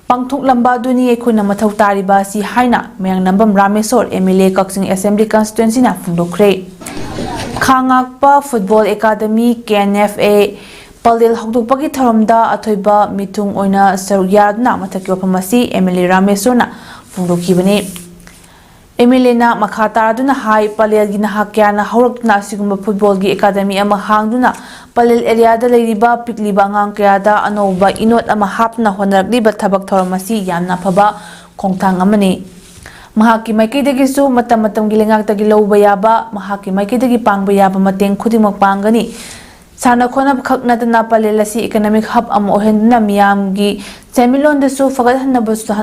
ꯄꯥꯡꯊꯣꯛꯂꯝꯕ ꯑꯗꯨꯅꯤ ꯑꯩꯈꯣꯏꯅ ꯃꯊꯧ ꯇꯥꯔꯤꯕ ꯑꯁꯤ ꯍꯥꯏꯅ Mayanglambam Rameshwar, M L A, Kakching assembly ꯀꯟꯁꯇꯤꯇ꯭ꯋꯦꯟꯁꯤꯅ ꯐꯣꯡꯗꯣꯛꯈ꯭ꯔꯦ꯫ ꯈꯥ ꯉꯥꯛꯄ football academy, K N F A, ꯄꯥꯂꯦꯜ ꯍꯧꯗꯣꯛꯄꯒꯤ ꯊꯧꯔꯝꯗ ꯑꯊꯣꯏꯕ ꯃꯤꯊꯨꯡ ꯑꯣꯏꯅ ꯁꯔꯨꯛ ꯌꯥꯗꯨꯅ ꯃꯊꯛꯀꯤ ꯋꯥꯐꯝ ꯑꯁꯤ ꯑꯦꯝ ꯑꯦꯜ ꯑꯦ ꯔꯥꯃꯦꯁꯣꯔꯅ ꯐꯣꯡꯗꯣꯛꯈꯤꯕꯅꯤ꯫ ꯑꯦꯝ ꯑꯦꯜ ꯑꯦꯅ ꯃꯈꯥ ꯇꯥꯗꯨꯅ ꯍꯥꯏ, ꯄꯥꯂꯦꯜꯒꯤ ꯅꯍꯥ ꯀꯌꯥꯅ ꯍꯧꯔꯛꯇꯨꯅ ꯑꯁꯤꯒꯨꯝꯕ ꯐꯨꯠꯕꯣꯜꯒꯤ ꯑꯦꯀꯥꯗꯃꯤ ꯑꯃ ꯍꯥꯡꯗꯨꯅ ꯄꯥꯂꯦꯜ ꯑꯦꯔꯤꯌꯥꯗ ꯂꯩꯔꯤꯕ ꯄꯤꯛꯂꯤꯕ ꯑꯉꯥꯡ ꯀꯌꯥꯗ ꯑꯅꯧꯕ ꯏꯅꯣꯠ ꯑꯃ ꯍꯥꯞꯇꯨꯅ ꯍꯣꯠꯅꯔꯛꯂꯤꯕ ꯊꯕꯛ ꯊꯧꯔꯝ ꯑꯁꯤ ꯌꯥꯝꯅ ꯐꯕ ꯈꯣꯡꯊꯥꯡ ꯑꯃꯅꯤ꯫ ꯃꯍꯥꯛꯀꯤ ꯃꯥꯏꯀꯩꯗꯒꯤꯁꯨ ꯃꯇꯝ ꯃꯇꯝꯒꯤ ꯂꯩꯉꯥꯛꯇꯒꯤ ꯂꯧꯕ ꯌꯥꯕ, ꯃꯍꯥꯛꯀꯤ ꯃꯥꯏꯀꯩꯗꯒꯤ ꯄꯥꯡꯕ ꯌꯥꯕ ꯃꯇꯦꯡ ꯈꯨꯗꯤꯡꯃꯛ ꯄꯥꯡꯒꯅꯤ꯫ ꯁꯥꯟꯅ ꯈꯣꯠꯅꯕ ꯈꯛ ꯅꯠꯇꯅ ꯄꯥꯂꯦꯜ ꯑꯁꯤ ꯏꯀꯣꯅꯣꯃꯤꯛ ꯍꯕ ꯑꯃ ꯑꯣꯏꯍꯟꯗꯨꯅ ꯃꯤꯌꯥꯝꯒꯤ ꯁꯦꯟꯃꯤꯠꯂꯣꯟꯗꯁꯨ ꯐꯒꯠꯍꯟꯅꯕꯁꯨ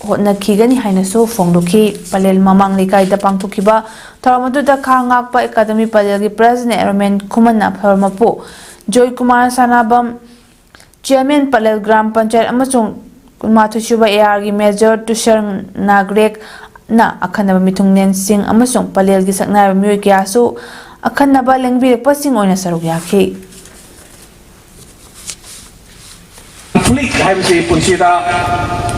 ꯍꯣꯠꯅꯈꯤꯒꯅꯤ ꯍꯥꯏꯅꯁꯨ ꯐꯣꯡꯗꯣꯛꯈꯤ꯫ ꯄꯥꯂꯦꯜ ꯃꯃꯥꯡ ꯂꯩꯀꯥꯏꯗ ꯄꯥꯡꯊꯣꯛꯈꯤꯕ ꯊꯧꯔꯝ ꯑꯗꯨꯗ ꯈꯥ ꯉꯥꯛꯄ ꯑꯦꯀꯥꯗꯃꯤ ꯄꯥꯂꯦꯜꯒꯤ ꯄ꯭ꯔꯦꯁꯤꯗꯦꯟ ꯔꯣꯃꯦꯟ ꯈꯨꯃꯟꯅ ꯊꯧꯔꯝ ꯃꯄꯨ ꯖꯣꯏꯀꯨꯃꯥꯔ ꯁꯅꯥꯕꯝ, ꯆꯤꯌꯔꯃꯦꯟ ꯄꯥꯂꯦꯜ ꯒ꯭ꯔꯥꯝ ꯄꯟꯆꯥꯌꯠ ꯑꯃꯁꯨꯡ ꯀꯨꯟꯃꯥꯊꯣꯏ ꯁꯨꯕ ꯑꯦ ꯑꯥꯔꯒꯤ ꯃꯦꯖꯔ ꯇꯨꯁꯔ ꯅꯥꯒ꯭ꯔꯦꯛꯅ ꯑꯈꯟꯅꯕ ꯃꯤꯊꯨꯡꯂꯦꯟꯁꯤꯡ ꯑꯃꯁꯨꯡ ꯄꯥꯂꯦꯜꯒꯤ ꯁꯛꯅꯥꯏꯔꯕ ꯃꯤꯑꯣꯏ ꯀꯌꯥꯁꯨ ꯑꯈꯟꯅꯕ ꯂꯦꯡꯕꯤꯔꯛꯄꯁꯤꯡ ꯑꯣꯏꯅ ꯁꯔꯨꯛ ꯌꯥꯈꯤ꯫ ꯀꯟꯐ꯭ꯂꯤꯛ ꯍꯥꯏꯕꯁꯤ ꯄꯨꯟꯁꯤꯗ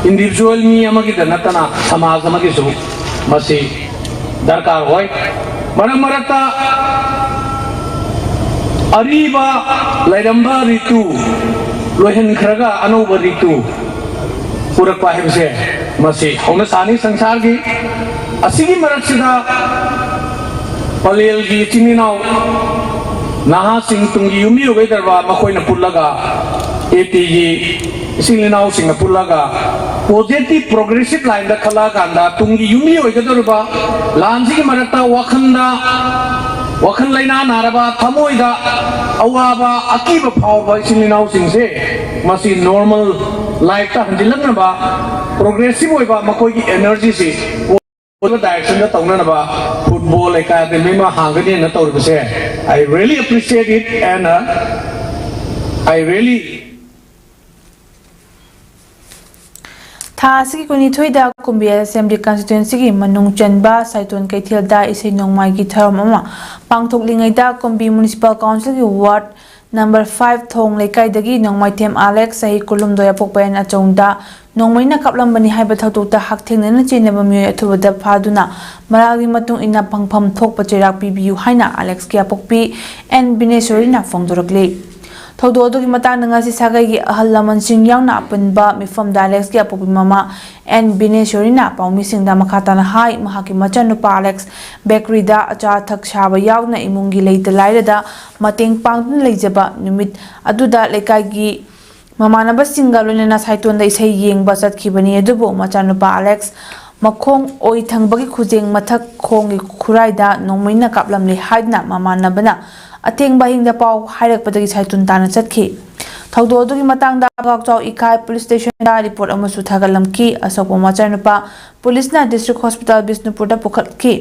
ꯏꯟꯗꯤꯚꯤꯖꯨꯋꯦꯜ ꯃꯤ ꯑꯃꯒꯤꯗ ꯅꯠꯇꯅ ꯁꯃꯥꯖ ꯑꯃꯒꯤꯁꯨ ꯃꯁꯤ ꯗꯔꯀꯥꯔ ꯑꯣꯏ꯫ ꯃꯔꯛ ꯃꯔꯛꯇ ꯑꯔꯤꯕ ꯂꯩꯔꯝꯕ ꯔꯤꯇꯨ ꯂꯣꯏꯍꯟꯈ꯭ꯔꯒ ꯑꯅꯧꯕ ꯔꯤꯇꯨ ꯄꯨꯔꯛꯄ ꯍꯥꯏꯕꯁꯦ ꯃꯁꯤ ꯍꯧꯅ ꯁꯥꯅꯤ ꯁꯪꯁꯥꯔꯒꯤ꯫ ꯑꯁꯤꯒꯤ ꯃꯔꯛꯁꯤꯗ ꯄꯂꯦꯜꯒꯤ ꯏꯆꯤꯟ ꯏꯅꯥꯎ ꯅꯍꯥꯁꯤꯡ ꯇꯨꯡꯒꯤ ꯌꯨꯝꯕꯤ ꯑꯣꯏꯒꯗꯧꯔꯕ ꯃꯈꯣꯏꯅ ꯄꯨꯜꯂꯒ ꯑꯦ ꯄꯤꯒꯤ ꯏꯆꯤꯟ ꯏꯅꯥꯎꯁꯤꯡꯅ ꯄꯨꯜꯂꯒ ꯄꯣꯖꯤꯇꯤꯚ ꯄ꯭ꯔꯣꯒ꯭ꯔꯦꯁꯤꯚ ꯂꯥꯏꯟꯗ ꯈꯜꯂꯛꯑꯀꯥꯟꯗ ꯇꯨꯡꯒꯤ ꯌꯨꯝꯕꯤ ꯑꯣꯏꯒꯗꯧꯔꯤꯕ ꯂꯥꯟꯁꯤꯒꯤ ꯃꯔꯛꯇ ꯋꯥꯈꯜꯗ ꯋꯥꯈꯜ ꯂꯩꯅꯥ ꯅꯥꯔꯕ ꯊꯃꯣꯏꯗ ꯑꯋꯥꯕ ꯑꯀꯤꯕ ꯐꯥꯎꯕ ꯏꯆꯤꯟ ꯏꯅꯥꯎꯁꯤꯡꯁꯦ ꯃꯁꯤ ꯅꯣꯔꯃꯦꯜ ꯂꯥꯏꯐꯇ ꯍꯟꯖꯤꯜꯂꯛꯅꯕ ꯄ꯭ꯔꯣꯒ꯭ꯔꯦꯁꯤꯚ ꯑꯣꯏꯕ ꯃꯈꯣꯏꯒꯤ ꯑꯦꯅꯔꯖꯤꯁꯤ ꯗꯥꯏꯔꯦꯛꯁꯟꯗ ꯇꯧꯅꯅꯕ ꯐꯨꯠꯕꯣꯜ ꯑꯦꯀꯥꯗꯃꯤ ꯑꯃ ꯍꯥꯡꯒꯅꯤꯅ ꯇꯧꯔꯤꯕꯁꯦ I really appreciate it and I really ꯊꯥ ꯑꯁꯤꯒꯤ ꯀꯨꯟꯅꯤꯊꯣꯏꯗ ꯀꯨꯝꯕꯤ ꯑꯦꯁꯦꯝꯕ꯭ꯂꯤ ꯀꯟꯁꯇꯤꯇ꯭ꯋꯦꯟꯁꯤꯒꯤ ꯃꯅꯨꯡ ꯆꯟꯕ ꯁꯥꯏꯇꯣꯟ ꯀꯩꯊꯦꯜꯗ ꯏꯁꯩ ꯅꯣꯡꯃꯥꯏꯒꯤ ꯊꯧꯔꯝ ꯑꯃ ꯄꯥꯡꯊꯣꯛꯂꯤꯉꯩꯗ ꯀꯨꯝꯕꯤ ꯃ꯭ꯌꯨꯅꯤꯁꯤꯄꯥꯜ ꯀꯥꯎꯟꯁꯤꯜꯒꯤ ꯋꯥꯔꯗ ꯅꯝꯕꯔ ꯐꯥꯏꯚ ꯊꯣꯡ ꯂꯩꯀꯥꯏꯗꯒꯤ ꯅꯣꯡꯃꯥꯏꯊꯦꯝ ꯑꯂꯦꯛꯁ ꯆꯍꯤ ꯀꯨꯟꯍꯨꯝꯗꯣꯏ ꯑꯄꯣꯛꯄ ꯑꯦꯟ ꯑꯆꯧꯗ ꯅꯣꯡꯃꯩꯅ ꯀꯥꯞꯂꯝꯕꯅꯤ ꯍꯥꯏꯕ ꯊꯧꯗꯣꯛꯇ ꯍꯛꯊꯦꯡꯅꯅ ꯆꯦꯟꯅꯕ ꯃꯤꯑꯣꯏ ꯑꯊꯨꯕꯗ ꯐꯥꯗꯨꯅ ꯃꯔꯥꯜꯒꯤ ꯃꯇꯨꯡ ꯏꯟꯅ ꯐꯪꯐꯝ ꯊꯣꯛꯄ ꯆꯩꯔꯥꯛ ꯄꯤꯕꯤꯌꯨ ꯍꯥꯏꯅ ꯑꯂꯦꯛꯁꯀꯤ ꯑꯄꯣꯛꯄꯤ ꯑꯦꯟ ꯕꯤꯅꯦꯁꯣꯔꯤꯅ ꯐꯣꯡꯗꯣꯔꯛꯂꯤ꯫ ꯊꯧꯗꯣꯛ ꯑꯗꯨꯒꯤ ꯃꯇꯥꯡꯗ ꯉꯁꯤ ꯁꯥꯒꯩꯒꯤ ꯑꯍꯜ ꯂꯃꯟꯁꯤꯡ ꯌꯥꯎꯅ ꯑꯄꯨꯟꯕ ꯃꯤꯐꯝꯗ ꯑꯂꯦꯛꯁꯀꯤ ꯑꯄꯣꯛꯄꯤ ꯃꯃꯥ ꯑꯦꯟ ꯕꯤꯅꯦꯁꯣꯔꯤꯅ ꯄꯥꯎꯃꯤꯁꯤꯡꯗ ꯃꯈꯥ ꯇꯥꯅ ꯍꯥꯏ, ꯃꯍꯥꯛꯀꯤ ꯃꯆꯥꯅꯨꯄꯥ ꯑꯂꯦꯛꯁ ꯕꯦꯀꯔꯤꯗ ꯑꯆꯥ ꯑꯊꯛ ꯁꯥꯕ ꯌꯥꯎꯗꯨꯅ ꯏꯃꯨꯡꯒꯤ ꯂꯩꯇ ꯂꯥꯏꯔꯗ ꯃꯇꯦꯡ ꯄꯥꯡꯗꯨꯅ ꯂꯩꯖꯕ ꯅꯨꯃꯤꯠ ꯑꯗꯨꯗ ꯂꯩꯀꯥꯏꯒꯤ ꯃꯃꯥꯟꯅꯕꯁꯤꯡꯒ ꯂꯣꯏꯅꯅ ꯁꯥꯏꯇꯣꯟꯗ ꯏꯁꯩ ꯌꯦꯡꯕ ꯆꯠꯈꯤꯕꯅꯤ꯫ ꯑꯗꯨꯕꯨ ꯃꯆꯥꯅꯨꯄꯥ ꯑꯂꯦꯛꯁ ꯃꯈꯣꯡ ꯑꯣꯏ ꯊꯪꯕꯒꯤ ꯈꯨꯖꯦꯡ ꯃꯊꯛ ꯈꯣꯡꯒꯤ ꯈꯨꯔꯥꯏꯗ ꯅꯣꯡꯃꯩꯅ ꯀꯥꯞꯂꯝꯂꯦ ꯍꯥꯏꯗꯨꯅ ꯃꯃꯥꯟꯅꯕꯅ ꯑꯊꯦꯡꯕ ꯑꯍꯤꯡꯗ ꯄꯥꯎ ꯍꯥꯏꯔꯛꯄꯗꯒꯤ ꯁꯥꯏꯇꯣꯟ ꯇꯥꯅ ꯆꯠꯈꯤ꯫ ꯊꯧꯗꯣꯛ ꯑꯗꯨꯒꯤ ꯃꯇꯥꯡꯗ ꯒꯥꯎꯆꯥꯎ ꯏꯀꯥꯏ ꯄꯨꯂꯤꯁ ꯁ꯭ꯇꯦꯁꯟꯗ ꯔꯤꯄꯣꯔꯠ ꯑꯃꯁꯨ ꯊꯥꯒꯠꯂꯝꯈꯤ꯫ ꯑꯁꯣꯛꯄ ꯃꯆꯥꯅꯨꯄꯥ ꯄꯨꯂꯤꯁꯅ ꯗꯤꯁꯇ꯭ꯔꯤꯛ ꯍꯣꯁꯄꯤꯇꯥꯜ ꯕꯤꯁꯅꯨꯄꯨꯔꯗ ꯄꯨꯈꯠꯈꯤ꯫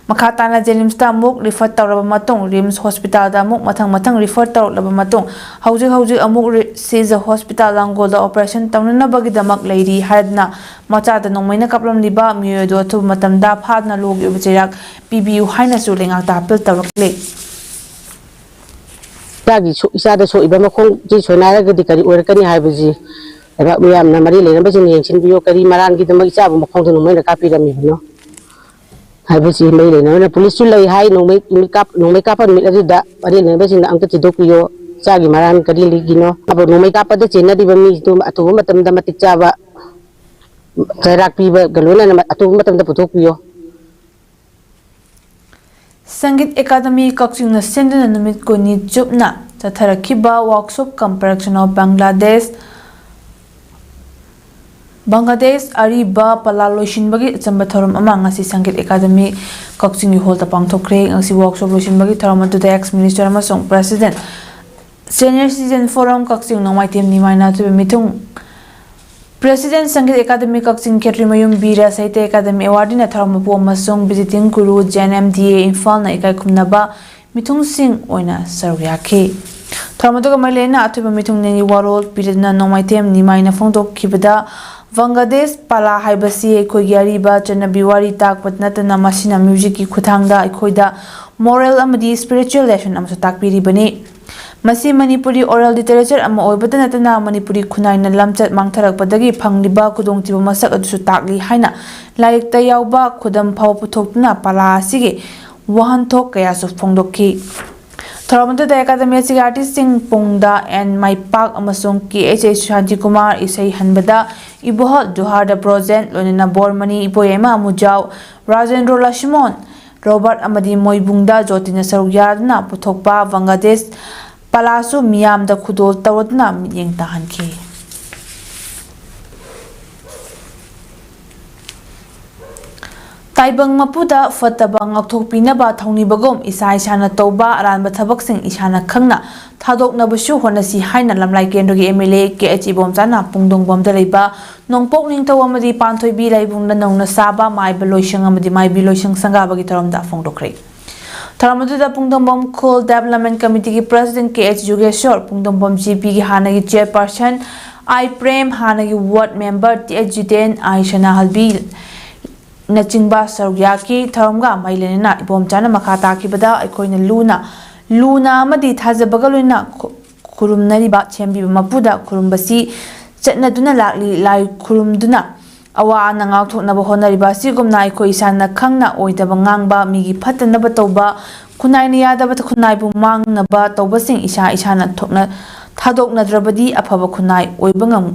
ꯃꯈꯥ ꯇꯥꯅ JNIMSꯇ ꯑꯃꯨꯛ refer ꯇꯧꯔꯕ ꯃꯇꯨꯡ, RIMS hospitalꯗ ꯑꯃꯨꯛ ꯃꯊꯪ ꯃꯊꯪ refer ꯇꯧꯔꯛꯂꯕ ꯃꯇꯨꯡ, ꯍꯧꯖꯤꯛ ꯍꯧꯖꯤꯛ ꯑꯃꯨꯛ ꯔꯤ-, ꯁꯤꯖ hospital ꯂꯥꯡꯒꯣꯜꯗ operation ꯇꯧꯅꯅꯕꯒꯤꯗꯃꯛ ꯂꯩꯔꯤ ꯍꯥꯏꯗꯨꯅ ꯃꯆꯥꯗ ꯅꯣꯡꯃꯩꯅ ꯀꯥꯞꯂꯝꯂꯤꯕ ꯃꯤꯑꯣꯏ ꯑꯗꯨ ꯑꯊꯨꯕ ꯃꯇꯝꯗ ꯐꯥꯗꯨꯅ ꯂꯣꯒꯤ ꯑꯣꯏꯕ ꯆꯩꯔꯥꯛ ꯄꯤꯕꯤꯌꯨ ꯍꯥꯏꯅꯁꯨ ꯂꯩꯉꯥꯛꯇ appeal ꯇꯧꯔꯛꯂꯤ꯫ ꯏꯆꯥꯒꯤ ꯁꯣ-, ꯏꯆꯥꯗ ꯁꯣꯛꯏꯕ ꯃꯈꯣꯡꯁꯤ ꯁꯣꯏꯅꯥꯏꯔꯒꯗꯤ ꯀꯔꯤ ꯑꯣꯏꯔꯛꯀꯅꯤ ꯍꯥꯏꯕꯁꯤ ꯂꯩꯕꯥꯛ ꯃꯤꯌꯥꯝꯅ ꯃꯔꯤ ꯂꯩꯅꯕꯁꯤꯡꯅ ꯌꯦꯡꯁꯤꯟꯕꯤꯌꯨ꯫ ꯀꯔꯤ ꯃꯔꯥꯟꯒꯤꯗꯃꯛ ꯏꯆꯥꯕꯨ ꯃꯈꯣꯡꯗ ꯅꯣꯡꯃꯩꯅ ꯀꯥꯞꯄꯤꯔꯝꯃꯤꯕꯅꯣ ꯍꯥꯏꯕꯁꯤ ꯃꯔꯤ ꯂꯩꯅꯕꯅ ꯄꯨꯂꯤꯁꯁꯨ ꯂꯩ ꯍꯥꯏ꯫ ꯅꯣꯡꯃꯩ ꯅꯨꯃꯤꯠ ꯀꯥꯞ-, ꯅꯣꯡꯃꯩ ꯀꯥꯞꯄ ꯅꯨꯃꯤꯠ ꯑꯗꯨꯗ ꯃꯔꯤ ꯂꯩꯅꯕꯁꯤꯡꯅ ꯑꯝꯇ ꯊꯤꯗꯣꯛꯄꯤꯌꯨ꯫ ꯏꯆꯥꯒꯤ ꯃꯔꯥꯟ ꯀꯔꯤꯒꯤꯅꯣ? ꯑꯗꯣ ꯅꯣꯡꯃꯩ ꯀꯥꯞꯄꯗ ꯆꯦꯟꯅꯔꯤꯕ ꯃꯤꯗꯨ ꯑꯊꯨꯕ ꯃꯇꯝꯗ ꯃꯇꯤꯛ ꯆꯥꯕ ꯆꯩꯔꯥꯛ ꯄꯤꯕꯒ ꯂꯣꯏꯅꯅ ꯑꯊꯨꯕ ꯃꯇꯝꯗ ꯄꯨꯊꯣꯛꯄꯤꯌꯨ꯫ ꯁꯪꯒꯤꯠ ꯑꯦꯀꯥꯗꯃꯤ ꯀꯛꯆꯤꯡꯅ ꯁꯤꯟꯗꯨꯅ ꯅꯨꯃꯤꯠ ꯀꯨꯟꯅꯤ ꯆꯨꯞꯅ ꯆꯠꯊꯔꯛꯈꯤꯕ workshop cum production of Bangladesh, Bangladesh ꯑꯔꯤꯕ ꯄꯂꯥ ꯂꯣꯏꯁꯤꯟꯕꯒꯤ ꯑꯆꯝꯕ ꯊꯧꯔꯝ ꯑꯃ ꯉꯁꯤ ꯁꯪꯒꯤꯠ ꯑꯦꯀꯥꯗꯃꯤ ꯀꯛꯆꯤꯡꯒꯤ ꯍꯣꯜꯗ ꯄꯥꯡꯊꯣꯛꯈ꯭ꯔꯦ꯫ ꯉꯁꯤ workshop ꯂꯣꯏꯁꯤꯟꯕꯒꯤ ꯊꯧꯔꯝ ꯑꯗꯨꯗ ex minister ꯑꯃꯁꯨꯡ president Senior Citizen Forum ꯀꯛꯆꯤꯡ ꯅꯣꯡꯃꯥꯏꯊꯦꯝ ꯅꯤꯃꯥꯏꯅ ꯑꯊꯣꯏꯕ ꯃꯤꯊꯨꯡ President ꯁꯪꯒꯤꯠ ꯑꯦꯀꯥꯗꯃꯤ ꯀꯛꯆꯤꯡ ꯈꯦꯇ꯭ꯔꯤꯃꯌꯨꯝ ꯕꯤꯔ ꯁꯥꯍꯤꯇ꯭ꯌ ꯑꯦꯀꯥꯗꯃꯤ awardee ꯅ ꯊꯧꯔꯝ ꯃꯄꯨ ꯑꯃꯁꯨꯡ visiting guru JNMDA ꯏꯝꯐꯥꯜꯅ ꯏꯀꯥꯏ ꯈꯨꯝꯅꯕ ꯃꯤꯊꯨꯡꯁꯤꯡ ꯑꯣꯏꯅ ꯁꯔꯨꯛ ꯌꯥꯈꯤ꯫ ꯊꯧꯔꯝ ꯑꯗꯨꯒ ꯃꯔꯤ ꯂꯩꯅꯅ ꯑꯊꯣꯏꯕ ꯃꯤꯊꯨꯡꯂꯦꯟꯒꯤ ꯋꯥꯔꯣꯜ ꯄꯤꯔꯗꯨꯅ ꯅꯣꯡꯃꯥꯏꯊꯦꯝ ꯅꯤꯃꯥꯏꯅ ꯐꯣꯡꯗꯣꯛꯈꯤꯕꯗ, ꯕꯪꯒ꯭ꯂꯥꯗꯦꯁ ꯄꯂꯥ ꯍꯥꯏꯕꯁꯤ ꯑꯩꯈꯣꯏꯒꯤ ꯑꯔꯤꯕ ꯆꯠꯅꯕꯤ ꯋꯥꯔꯤ ꯇꯥꯛꯄꯇ ꯅꯠꯇꯅ ꯃꯁꯤꯅ musicꯀꯤ ꯈꯨꯠꯊꯥꯡꯗ ꯑꯩꯈꯣꯏꯗ moral ꯑꯃꯗꯤ spiritual lesson ꯑꯃꯁꯨ ꯇꯥꯛꯄꯤꯔꯤꯕꯅꯤ꯫ ꯃꯁꯤ ꯃꯅꯤꯄꯨꯔꯤ oral literature ꯑꯃ ꯑꯣꯏꯕꯇ ꯅꯠꯇꯅ ꯃꯅꯤꯄꯨꯔꯤ ꯈꯨꯟꯅꯥꯏꯅ ꯂꯝꯆꯠ ꯃꯥꯡꯊꯔꯛꯄꯗꯒꯤ ꯐꯪꯂꯤꯕ ꯈꯨꯗꯣꯡꯊꯤꯕ ꯃꯁꯛ ꯑꯗꯨꯁꯨ ꯇꯥꯛꯂꯤ ꯍꯥꯏꯅ ꯂꯥꯏꯔꯤꯛꯇ ꯌꯥꯎꯕ ꯈꯨꯗꯝ ꯐꯥꯎꯕ ꯄꯨꯊꯣꯛꯇꯨꯅ ꯄꯂꯥ ꯑꯁꯤꯒꯤ ꯋꯥꯍꯟꯊꯣꯛ ꯀꯌꯥꯁꯨ ꯐꯣꯡꯗꯣꯛꯈꯤ꯫ ꯊꯧꯔꯝ ꯑꯗꯨꯗ ꯑꯦꯀꯥꯗꯃꯤ ꯑꯁꯤꯒꯤ artistꯁꯤꯡ ꯄꯨꯡꯗ ꯑꯦꯟ ꯃꯥꯏꯄꯥꯛ ꯑꯃꯁꯨꯡ ꯀꯦ ꯑꯩꯆ ꯑꯩꯆ ꯁꯥꯟꯇꯤꯀꯨꯃꯥꯔ, ꯏꯁꯩ ꯍꯟꯕꯗ ꯏꯕꯣꯍꯜ ꯖꯨꯍꯥꯔꯗ ꯕ꯭ꯔꯣꯖꯦꯟ, ꯂꯣꯏꯅꯅ ꯕꯣꯔꯃꯅꯤ, ꯏꯕꯣꯌꯥꯏꯃ ꯑꯃꯨꯖꯥꯎ, ꯔꯥꯖꯦꯟꯗ꯭ꯔꯣ ꯂꯁꯤꯃꯣꯟ, ꯔꯣꯕꯥꯔꯠ ꯑꯃꯗꯤ ꯃꯣꯏꯕꯨꯡꯗ ꯖꯣꯇꯤꯅ ꯁꯔꯨꯛ ꯌꯥꯗꯨꯅ ꯄꯨꯊꯣꯛꯄ ꯕꯪꯒ꯭ꯂꯥꯗꯦꯁ ꯄꯂꯥꯁꯨ ꯃꯤꯌꯥꯝꯗ ꯈꯨꯗꯣꯜ ꯇꯧꯔꯗꯨꯅ ꯃꯤꯠꯌꯦꯡ ꯇꯥꯍꯟꯈꯤ꯫ ꯇꯥꯏꯕꯪ ꯃꯄꯨꯗ ꯐꯠꯇꯕ ꯉꯥꯛꯊꯣꯛꯄꯤꯅꯕ ꯊꯧꯅꯤꯕꯒꯨꯝ ꯏꯁꯥ ꯏꯁꯥꯅ ꯇꯧꯕ ꯑꯔꯥꯟꯕ ꯊꯕꯛꯁꯤꯡ ꯏꯁꯥꯅ ꯈꯪꯅ ꯊꯥꯗꯣꯛꯅꯕꯁꯨ ꯍꯣꯠꯅꯁꯤ ꯍꯥꯏꯅ ꯂꯝꯂꯥꯏ ꯀꯦꯟꯗ꯭ꯔꯒꯤ M L A K H ꯏꯕꯣꯝꯆꯥꯅ ꯄꯨꯡꯗꯣꯡꯕꯝꯗ ꯂꯩꯕ ꯅꯣꯡꯄꯣꯛ ꯅꯤꯡꯊꯧ ꯑꯃꯗꯤ ꯄꯥꯟꯊꯣꯏꯕꯤ ꯂꯥꯏꯕꯨꯡꯗ ꯅꯧꯅ ꯁꯥꯕ ꯃꯥꯏꯕ ꯂꯣꯏꯁꯪ ꯑꯃꯗꯤ ꯃꯥꯏꯕꯤ ꯂꯣꯏꯁꯪ ꯁꯪꯒꯥꯕꯒꯤ ꯊꯧꯔꯝꯗ ꯐꯣꯡꯗꯣꯛꯈ꯭ꯔꯦ꯫ ꯊꯧꯔꯝ ꯑꯗꯨꯗ ꯄꯨꯡꯗꯣꯡꯕꯝ ꯈꯨꯜ ꯗꯦꯕꯂꯞꯃꯦꯟ ꯀꯃꯤꯇꯤꯒꯤ ꯄ꯭ꯔꯁꯤꯗꯦꯟ ꯀꯦ ꯑꯩꯆ ꯌꯨꯒꯦꯁꯣꯔ, ꯄꯨꯡꯗꯣꯡꯕꯝ ꯖꯤ ꯄꯤꯒꯤ ꯍꯥꯟꯅꯒꯤ ꯆꯤꯌꯔꯄꯔꯁꯟ ꯑꯥꯏ ꯄ꯭ꯔꯦꯝ, ꯍꯥꯟꯅꯒꯤ ꯋꯥꯔꯗ ꯃꯦꯝꯕꯔ ꯇꯤ ꯑꯩꯆ ꯖꯤꯇꯦꯟ, ꯑꯥꯏ ꯁꯅꯥꯍꯜꯕꯤ, ꯅꯆꯤꯡꯕ ꯁꯔꯨꯛ ꯌꯥꯈꯤ꯫ ꯊꯧꯔꯝꯒ ꯃꯔꯤ ꯂꯩꯅꯅ ꯏꯕꯣꯝꯆꯥꯅ ꯃꯈꯥ ꯇꯥꯈꯤꯕꯗ, ꯑꯩꯈꯣꯏꯅ ꯂꯨꯅ, ꯂꯨꯅ ꯑꯃꯗꯤ ꯊꯥꯖꯕꯒ ꯂꯣꯏꯅꯅ ꯈꯨ-, ꯈꯨꯔꯨꯝꯅꯔꯤꯕ ꯁꯦꯝꯕꯤꯕ ꯃꯄꯨꯗ ꯈꯨꯔꯨꯝꯕꯁꯤ ꯆꯠꯅꯗꯨꯅ ꯂꯥꯛꯂꯤ꯫ ꯂꯥꯏ ꯈꯨꯔꯨꯝꯗꯨꯅ ꯑꯋꯥ ꯑꯅꯥ ꯉꯥꯛꯊꯣꯛꯅꯕ ꯍꯣꯠꯅꯔꯤꯕ ꯑꯁꯤꯒꯨꯝꯅ ꯑꯩꯈꯣꯏ ꯏꯁꯥꯅ ꯈꯪꯅ ꯑꯣꯏꯗꯕ ꯉꯥꯡꯕ, ꯃꯤꯒꯤ ꯐꯠꯇꯅꯕ ꯇꯧꯕ, ꯈꯨꯟꯅꯥꯏꯅ ꯌꯥꯗꯕ ꯈꯨꯟꯅꯥꯏꯕꯨ ꯃꯥꯡꯅꯕ ꯇꯧꯕꯁꯤꯡ ꯏꯁꯥ ꯏꯁꯥꯅ ꯊꯣꯛꯅ-, ꯊꯥꯗꯣꯛꯅꯗ꯭ꯔꯕꯗꯤ ꯑꯐꯕ ꯈꯨꯟꯅꯥꯏ ꯑꯣꯏꯕ ꯉꯝ-,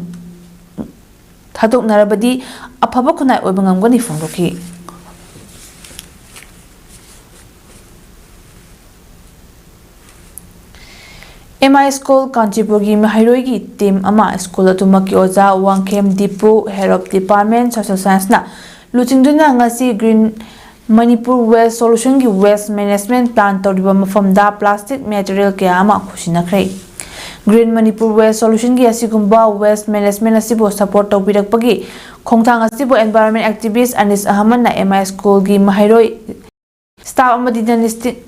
ꯊꯥꯗꯣꯛꯅꯔꯕꯗꯤ ꯑꯐꯕ ꯈꯨꯟꯅꯥꯏ ꯑꯣꯏꯕ ꯉꯝꯒꯅꯤ ꯐꯣꯡꯗꯣꯛꯈꯤ꯫ ꯑꯦꯝ ꯑꯥꯏ ꯁ꯭ꯀꯨꯜ ꯀꯥꯟꯆꯤꯄꯨꯔꯒꯤ ꯃꯍꯩꯔꯣꯏꯒꯤ ꯇꯤꯝ ꯑꯃ ꯁ꯭ꯀꯨꯜ ꯑꯗꯨꯃꯛꯀꯤ ꯑꯣꯖꯥ Wangkhem Dipu, Head of Department Social Scienceꯅ ꯂꯨꯆꯤꯡꯗꯨꯅ ꯉꯁꯤ Green Manipur Waste Solutionꯒꯤ waste management plan ꯇꯧꯔꯤꯕ ꯃꯐꯝꯗ plastic material ꯀꯌꯥ ꯑꯃ ꯈꯨꯠꯁꯤꯟꯅꯈ꯭ꯔꯦ꯫ Green Manipur Waste Solutionꯒꯤ ꯑꯁꯤꯒꯨꯝꯕ waste management ꯑꯁꯤꯕꯨ support ꯇꯧꯕꯤꯔꯛꯄꯒꯤ ꯈꯣꯡꯊꯥꯡ ꯑꯁꯤꯕꯨ environment activist ꯑꯅꯤꯁ ꯑꯍꯃꯗꯅ ꯑꯦꯝ ꯑꯥꯏ ꯁ꯭ꯀꯨꯜꯒꯤ ꯃꯍꯩꯔꯣꯏ, staff ꯑꯃꯗꯤ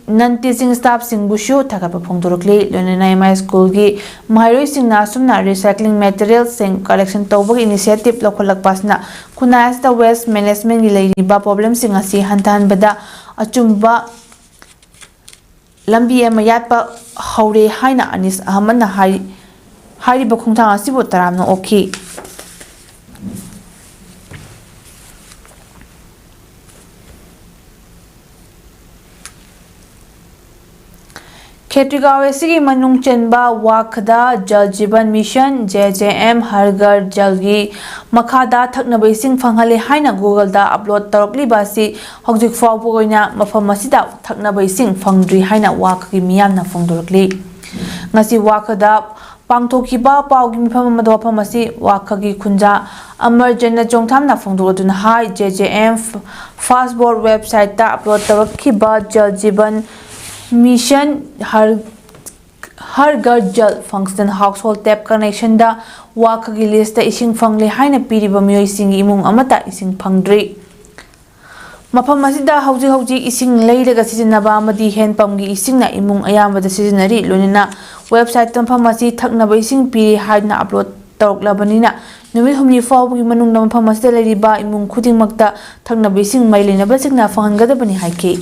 non teaching staffꯁꯤꯡꯕꯨꯁꯨ ꯊꯥꯒꯠꯄ ꯐꯣꯡꯗꯣꯔꯛꯂꯤ꯫ ꯂꯣꯏꯅꯅ ꯑꯦꯝ ꯑꯥꯏ ꯁ꯭ꯀꯨꯜꯒꯤ ꯃꯍꯩꯔꯣꯏꯁꯤꯡꯅ ꯑꯁꯨꯝꯅ recycling materialꯁꯤꯡ collection ꯇꯧꯕꯒꯤ initiative ꯂꯧꯈꯠꯂꯛꯄ ꯑꯁꯤꯅ ꯈꯨꯟꯅꯥꯏ ꯑꯁꯤꯗ waste managementꯒꯤ ꯂꯩꯔꯤꯕ problemꯁꯤꯡ ꯑꯁꯤ ꯍꯟꯊꯍꯟꯕꯗ ꯑꯆꯨꯝꯕ ꯂꯝꯕꯤ ꯑꯃ ꯌꯥꯠꯄ ꯍꯧꯔꯦ ꯍꯥꯏꯅ ꯑꯅꯤꯁ ꯑꯍꯃꯗꯅ ꯍꯥꯏ-, ꯍꯥꯏꯔꯤꯕ ꯈꯣꯡꯊꯥꯡ ꯑꯁꯤꯕꯨ ꯇꯔꯥꯝꯅ ꯑꯣꯛꯈꯤ꯫ ꯈꯦꯇ꯭ꯔꯤꯒꯥꯎ ꯑꯦꯁꯤꯒꯤ ꯃꯅꯨꯡ ꯆꯟꯕ ꯋꯥꯈꯗ ꯖꯜ ꯖꯤꯕꯟ ꯃꯤꯁꯟ, ꯖꯦ ꯖꯦ ꯑꯦꯝ, ꯍꯔ ꯘꯔ ꯖꯜꯒꯤ ꯃꯈꯥꯗ ꯊꯛꯅꯕ ꯏꯁꯤꯡ ꯐꯪꯍꯜꯂꯦ ꯍꯥꯏꯅ Googleꯗ upload ꯇꯧꯔꯛꯂꯤꯕ ꯑꯁꯤ ꯍꯧꯖꯤꯛ ꯐꯥꯎꯕ ꯑꯣꯏꯅ ꯃꯐꯝ ꯑꯁꯤꯗ ꯊꯛꯅꯕ ꯏꯁꯤꯡ ꯐꯪꯗ꯭ꯔꯤ ꯍꯥꯏꯅ ꯋꯥꯈꯒꯤ ꯃꯤꯌꯥꯝꯅ ꯐꯣꯡꯗꯣꯔꯛꯂꯤ꯫ ꯉꯁꯤ ꯋꯥꯈꯗ ꯄꯥꯡꯊꯣꯛꯈꯤꯕ ꯄꯥꯎꯒꯤ ꯃꯤꯐꯝ ꯑꯃꯗ ꯋꯥꯐꯝ ꯑꯁꯤ ꯋꯥꯈꯒꯤ ꯈꯨꯟꯖꯥ ꯑꯃꯔ ꯖꯦꯟꯅ ꯆꯣꯡꯊꯥꯝꯅ ꯐꯣꯡꯗꯣꯛꯂꯗꯨꯅ ꯍꯥꯏ꯫ ꯖꯦ ꯖꯦ ꯑꯦꯝ ꯐꯥꯁꯕꯣꯔꯗ ꯋꯦꯕꯁꯥꯏꯠꯇ ꯑꯞꯂꯣꯗ ꯇꯧꯔꯛꯈꯤꯕ ꯖꯜ ꯖꯤꯕꯟ ꯃꯤꯁꯟ ꯍꯔ ꯍꯔ ꯘꯔ Jal functional household tap ꯀꯅꯦꯛꯁꯟꯗ ꯋꯥꯈꯒꯤ list ꯏꯁꯤꯡ ꯐꯪꯂꯦ ꯍꯥꯏꯅ ꯄꯤꯔꯤꯕ ꯃꯤꯑꯣꯏꯁꯤꯡꯒꯤ ꯏꯃꯨꯡ ꯑꯃꯠꯇ ꯏꯁꯤꯡ ꯐꯪꯗ꯭ꯔꯤ꯫ ꯃꯐꯝ ꯑꯁꯤꯗ ꯍꯧꯖꯤꯛ ꯍꯧꯖꯤꯛ ꯏꯁꯤꯡ ꯂꯩꯔꯒ ꯁꯤꯖꯤꯟꯅꯕ ꯑꯃꯗꯤ ꯍꯦꯟ ꯄꯝꯒꯤ ꯏꯁꯤꯡꯅ ꯏꯃꯨꯡ ꯑꯌꯥꯝꯕꯗ ꯁꯤꯖꯤꯟꯅꯔꯤ꯫ ꯂꯣꯏꯅꯅ ꯋꯦꯕꯁꯥꯏꯠꯇ ꯃꯐꯝ ꯑꯁꯤ ꯊꯛꯅꯕ ꯏꯁꯤꯡ ꯄꯤꯔꯤ ꯍꯥꯏꯗꯨꯅ ꯑꯞꯂꯣꯗ ꯇꯧꯔꯛꯂꯕꯅꯤꯅ ꯅꯨꯃꯤꯠ ꯍꯨꯝꯅꯤ ꯐꯥꯎꯕꯒꯤ ꯃꯅꯨꯡꯗ ꯃꯐꯝ ꯑꯁꯤꯗ ꯂꯩꯔꯤꯕ ꯏꯃꯨꯡ ꯈꯨꯗꯤꯡꯃꯛꯇ ꯊꯛꯅꯕ ꯏꯁꯤꯡ ꯃꯩ ꯂꯩꯅꯕꯁꯤꯡꯅ ꯐꯪꯍꯟꯒꯗꯕꯅꯤ ꯍꯥꯏꯈꯤ꯫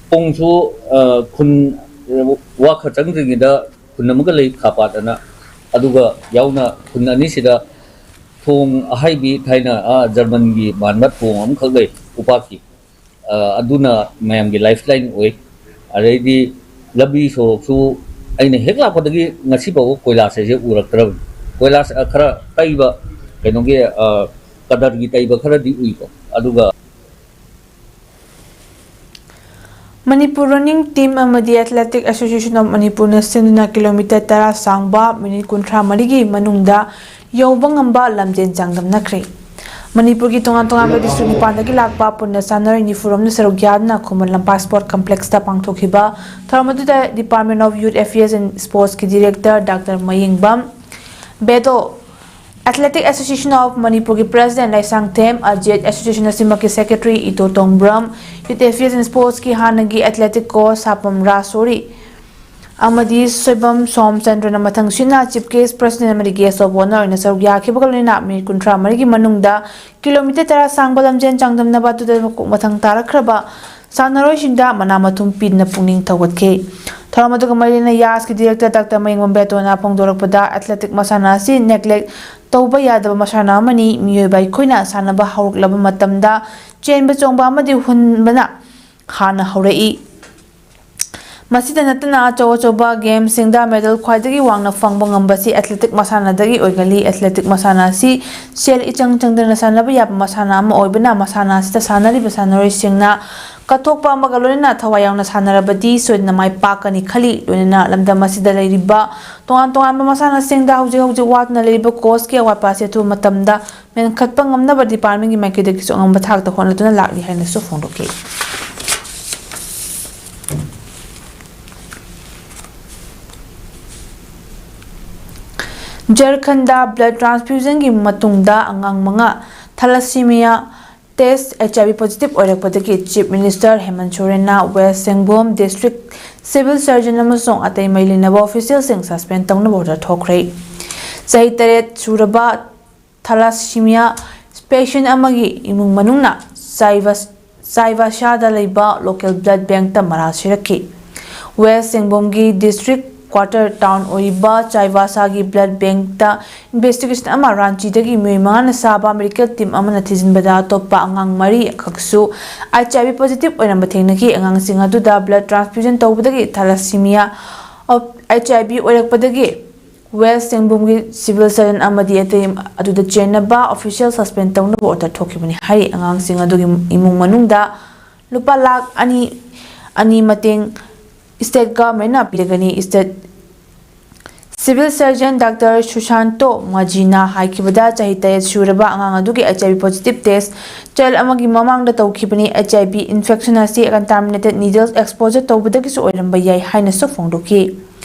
ꯄꯣꯡꯁꯨ, ꯑ, ꯈꯨꯟ, ꯑ, ꯋꯥꯈ ꯆꯪꯗ꯭ꯔꯤꯉꯩꯗ ꯈꯨꯟ ꯑꯃꯒ ꯂꯩ, ꯈꯥꯄꯥꯠ ꯑꯅ꯫ ꯑꯗꯨꯒ ꯌꯥꯎꯅ ꯈꯨꯟ ꯑꯅꯤꯁꯤꯗ ꯊꯣꯡ ꯑꯍꯥꯏꯕꯤ ꯊꯥꯏꯅ, ꯑ, ꯖꯔꯃꯟꯒꯤ ꯃꯥꯟꯕ ꯊꯣꯡ ꯑꯃꯈꯛ ꯂꯩ, ꯎꯄꯥꯛꯀꯤ꯫ ꯑ, ꯑꯗꯨꯅ ꯃꯌꯥꯝꯒꯤ ꯂꯥꯏꯐ ꯂꯥꯏꯟ ꯑꯣꯏ꯫ ꯑꯗꯩꯗꯤ ꯂꯝꯕꯤ ꯁꯣꯔꯣꯛꯁꯨ ꯑꯩꯅ ꯍꯦꯛ ꯂꯥꯛꯄꯗꯒꯤ ꯉꯁꯤ ꯐꯥꯎꯕ ꯀꯣꯏꯂꯥꯁ ꯍꯥꯏꯁꯦ ꯎꯔꯛꯇ꯭ꯔꯕꯅꯤ꯫ ꯀꯣꯏꯂꯥꯁ, ꯑ, ꯈꯔ ꯇꯩꯕ, ꯀꯩꯅꯣꯒꯤ, ꯑ, ꯀꯗꯔꯒꯤ ꯇꯩꯕ ꯈꯔꯗꯤ ꯎꯏꯀꯣ꯫ ꯑꯗꯨꯒ Manipur Running Team ꯑꯃꯗꯤ Athletic Association of Manipurꯅ ꯁꯤꯟꯗꯨꯅ ꯀꯤꯂꯣꯃꯤꯇꯔ ꯇꯔꯥ ꯁꯥꯡꯕ ꯃꯤꯅꯤꯠ ꯀꯨꯟꯊ꯭ꯔꯥ ꯃꯔꯤꯒꯤ ꯃꯅꯨꯡꯗ ꯌꯧꯕ ꯉꯝꯕ ꯂꯝꯖꯦꯟ ꯆꯥꯡꯗꯝꯅꯈ꯭ꯔꯦ꯫ ꯃꯅꯤꯄꯨꯔꯒꯤ ꯇꯣꯉꯥꯟ ꯇꯣꯉꯥꯟꯕ ꯗꯤꯁꯇ꯭ꯔꯤꯛ ꯅꯤꯄꯥꯟꯗꯒꯤ ꯂꯥꯛꯄ ꯄꯨꯟꯅ ꯁꯥꯟꯅꯔꯣꯏ ꯅꯤꯐꯨꯔꯣꯝꯅ ꯁꯔꯨꯛ ꯌꯥꯗꯨꯅ ꯈꯨꯃꯟ ꯂꯝꯄꯥꯛ ꯁ꯭ꯄꯣꯔꯠ ꯀꯝꯄ꯭ꯂꯦꯛꯁꯇ ꯄꯥꯡꯊꯣꯛꯈꯤꯕ ꯊꯧꯔꯝ ꯑꯗꯨꯗ Department of Youth Affairs and Sportsꯀꯤ Director Doctor Mayengbam ꯕꯦꯗꯣ, Athletic Association of Manipurꯒꯤ President ꯂꯥꯏꯁꯥꯡꯊꯦꯝ Ajit, Association ꯑꯁꯤꯃꯛꯀꯤ Secretary ꯏꯇꯣ Tongbram, Youth Affairs and Sportsꯀꯤ ꯍꯥꯟꯅꯒꯤ Athletic Coach ꯁꯥꯄꯝ ꯔꯥꯁꯣꯔꯤ ꯑꯃꯗꯤ ꯁꯣꯏꯕꯝ ꯁꯣꯝꯆꯟꯗ꯭ꯔꯅ ꯃꯊꯪ ꯁꯤꯠꯅ Chief Guest, President ꯑꯃꯗꯤ Guest of Honour ꯑꯣꯏꯅ ꯁꯔꯨꯛ ꯌꯥꯈꯤꯕꯒ ꯂꯣꯏꯅꯅ ꯃꯤꯅꯤꯠ ꯀꯨꯟꯊ꯭ꯔꯥ ꯃꯔꯤꯒꯤ ꯃꯅꯨꯡꯗ ꯀꯤꯂꯣꯃꯤꯇꯔ ꯇꯔꯥ ꯁꯥꯡꯕ ꯂꯝꯖꯦꯟ ꯆꯥꯡꯗꯝꯅꯕ ꯑꯗꯨꯗ ꯃꯀꯣꯛ ꯃꯊꯪ ꯇꯥꯔꯛꯈ꯭ꯔꯕ ꯁꯥꯟꯅꯔꯣꯏꯁꯤꯡꯗ ꯃꯅꯥ ꯃꯊꯨꯝ ꯄꯤꯗꯨꯅ ꯄꯨꯛꯅꯤꯡ ꯊꯧꯒꯠꯈꯤ꯫ ꯊꯧꯔꯝ ꯑꯗꯨꯒ ꯃꯔꯤ ꯂꯩꯅꯅ ꯌꯥꯁꯀꯤ Director Doctor ꯃꯌꯦꯡꯕꯝ ꯕꯦꯇꯣꯅ ꯐꯣꯡꯗꯣꯔꯛꯄꯗ Athletic ꯃꯁꯥꯟꯅ ꯑꯁꯤ neglect ꯇꯧꯕ ꯌꯥꯗꯕ ꯃꯁꯥꯟꯅ ꯑꯃꯅꯤ꯫ ꯃꯤꯑꯣꯏꯕ ꯑꯩꯈꯣꯏꯅ ꯁꯥꯟꯅꯕ ꯍꯧꯔꯛꯂꯕ ꯃꯇꯝꯗ ꯆꯦꯟꯕ ꯆꯣꯡꯕ ꯑꯃꯗꯤ ꯍꯨꯟꯕꯅ ꯍꯥꯟꯅ ꯍꯧꯔꯛꯏ꯫ ꯃꯁꯤꯗ ꯅꯠꯇꯅ ꯑꯆꯧ ꯑꯆꯧꯕ ꯒꯦꯝꯁꯤꯡꯗ ꯃꯦꯗꯜ ꯈ꯭ꯋꯥꯏꯗꯒꯤ ꯋꯥꯡꯅ ꯐꯪꯕ ꯉꯝꯕꯁꯤ ꯑꯦꯊꯂꯦꯇꯤꯛ ꯃꯁꯥꯟꯅꯗꯒꯤ ꯑꯣꯏꯒꯜꯂꯤ꯫ ꯑꯦꯊꯂꯦꯇꯤꯛ ꯃꯁꯥꯟꯅ ꯑꯁꯤ ꯁꯦꯜ ꯏꯆꯪ ꯆꯪꯗꯅ ꯁꯥꯟꯅꯕ ꯌꯥꯕ ꯃꯁꯥꯟꯅ ꯑꯃ ꯑꯣꯏꯕꯅ, ꯃꯁꯥꯟꯅ ꯑꯁꯤꯗ ꯁꯥꯟꯅꯔꯤꯕ ꯁꯥꯟꯅꯔꯣꯏꯁꯤꯡꯅ ꯀꯠꯊꯣꯛꯄ ꯑꯃꯒ ꯂꯣꯏꯅꯅ ꯊꯋꯥꯏ ꯌꯥꯎꯅ ꯁꯥꯟꯅꯔꯕꯗꯤ ꯁꯣꯏꯗꯅ ꯃꯥꯏ ꯄꯥꯛꯀꯅꯤ ꯈꯜꯂꯤ꯫ ꯂꯣꯏꯅꯅ ꯂꯝꯗꯝ ꯑꯁꯤꯗ ꯂꯩꯔꯤꯕ ꯇꯣꯉꯥꯟ ꯇꯣꯉꯥꯟꯕ ꯃꯁꯥꯟꯅꯁꯤꯡꯗ ꯍꯧꯖꯤꯛ ꯍꯧꯖꯤꯛ ꯋꯥꯠꯇꯨꯅ ꯂꯩꯔꯤꯕ ꯀꯣꯆꯀꯤ ꯑꯋꯥꯠꯄ ꯑꯁꯤ ꯑꯊꯨꯕ ꯃꯇꯝꯗ ꯃꯦꯟꯈꯠꯄ ꯉꯝꯅꯕ ꯗꯤꯄꯥꯔꯠꯃꯦꯟꯒꯤ ꯃꯥꯏꯀꯩꯗꯒꯤꯁꯨ ꯑꯉꯝꯕ ꯊꯥꯛꯇ ꯍꯣꯠꯅꯗꯨꯅ ꯂꯥꯛꯂꯤ ꯍꯥꯏꯅꯁꯨ ꯐꯣꯡꯗꯣꯛꯈꯤ꯫ ꯖꯔꯈꯟꯗ blood transfusionꯒꯤ ꯃꯇꯨꯡꯗ ꯑꯉꯥꯡ ꯃꯉꯥ thalassemia test HIV positive ꯑꯣꯏꯔꯛꯄꯗꯒꯤ Chief Minister ꯍꯦꯃꯟ ꯁꯣꯔꯦꯟꯅ West Sengboum District Civil Surgeon ꯑꯃꯁꯨꯡ ꯑꯇꯩ ꯃꯔꯤ ꯂꯩꯅꯕ officialꯁꯤꯡ suspend ꯇꯧꯅꯕ order ꯊꯣꯛꯈ꯭ꯔꯦ꯫ ꯆꯍꯤ ꯇꯔꯦꯠ ꯁꯨꯔꯕ thalassemia patient ꯑꯃꯒꯤ ꯏꯃꯨꯡ ꯃꯅꯨꯡꯅ ꯆꯥꯏꯕꯁ-, ꯆꯥꯏꯕꯥꯁꯥꯗ ꯂꯩꯕ local blood bankꯇ ꯃꯔꯥꯜ ꯁꯤꯔꯛꯈꯤ꯫ West ꯁꯦꯡꯕꯣꯝꯒꯤ district quarter town ꯑꯣꯏꯔꯤꯕ ꯆꯥꯏꯕꯥꯁꯥꯒꯤ blood bankꯇ investigation ꯑꯃ ꯔꯥꯟꯆꯤꯗꯒꯤ ꯃꯤꯑꯣꯏ ꯃꯉꯥꯅ ꯁꯥꯕ medical team ꯑꯃꯅ ꯊꯤꯖꯤꯟꯕꯗ ꯑꯇꯣꯞꯄ ꯑꯉꯥꯡ ꯃꯔꯤ ꯈꯛꯁꯨ HIV positive ꯑꯣꯏꯔꯝꯕ ꯊꯦꯡꯅꯈꯤ꯫ ꯑꯉꯥꯡꯁꯤꯡ ꯑꯗꯨꯗ blood transfusion ꯇꯧꯕꯗꯒꯤ thalassemia of HIV ꯑꯣꯏꯔꯛꯄꯗꯒꯤ West ꯁꯦꯡꯕꯨꯝꯒꯤ civil surgeon ꯑꯃꯗꯤ ꯑꯇꯩ ꯑꯗꯨꯗ ꯆꯦꯟꯅꯕ official suspend ꯇꯧꯅꯕ order ꯊꯣꯛꯈꯤꯕꯅꯤ ꯍꯥꯏꯔꯤ꯫ ꯑꯉꯥꯡꯁꯤꯡ ꯑꯗꯨꯒꯤ ꯏꯃꯨꯡ ꯃꯅꯨꯡꯗ ꯂꯨꯄꯥ ꯂꯥꯈ ꯑꯅꯤ, ꯑꯅꯤ ꯃꯇꯦꯡ state governmentꯅ ꯄꯤꯔꯒꯅꯤ꯫ State civil surgeon Doctor ꯁꯨꯁꯥꯟꯇꯣ ꯃꯥꯖꯤꯅ ꯍꯥꯏꯈꯤꯕꯗ, ꯆꯍꯤ ꯇꯔꯦꯠ ꯁꯨꯔꯕ ꯑꯉꯥꯡ ꯑꯗꯨꯒꯤ HIV positive test child ꯑꯃꯒꯤ ꯃꯃꯥꯡꯗ ꯇꯧꯈꯤꯕꯅꯤ꯫ HIV infection ꯑꯁꯤ contaminated needles exposure ꯇꯧꯕꯗꯒꯤꯁꯨ ꯑꯣꯏꯔꯝꯕ ꯌꯥꯏ ꯍꯥꯏꯅꯁꯨ ꯐꯣꯡꯗꯣꯛꯈꯤ꯫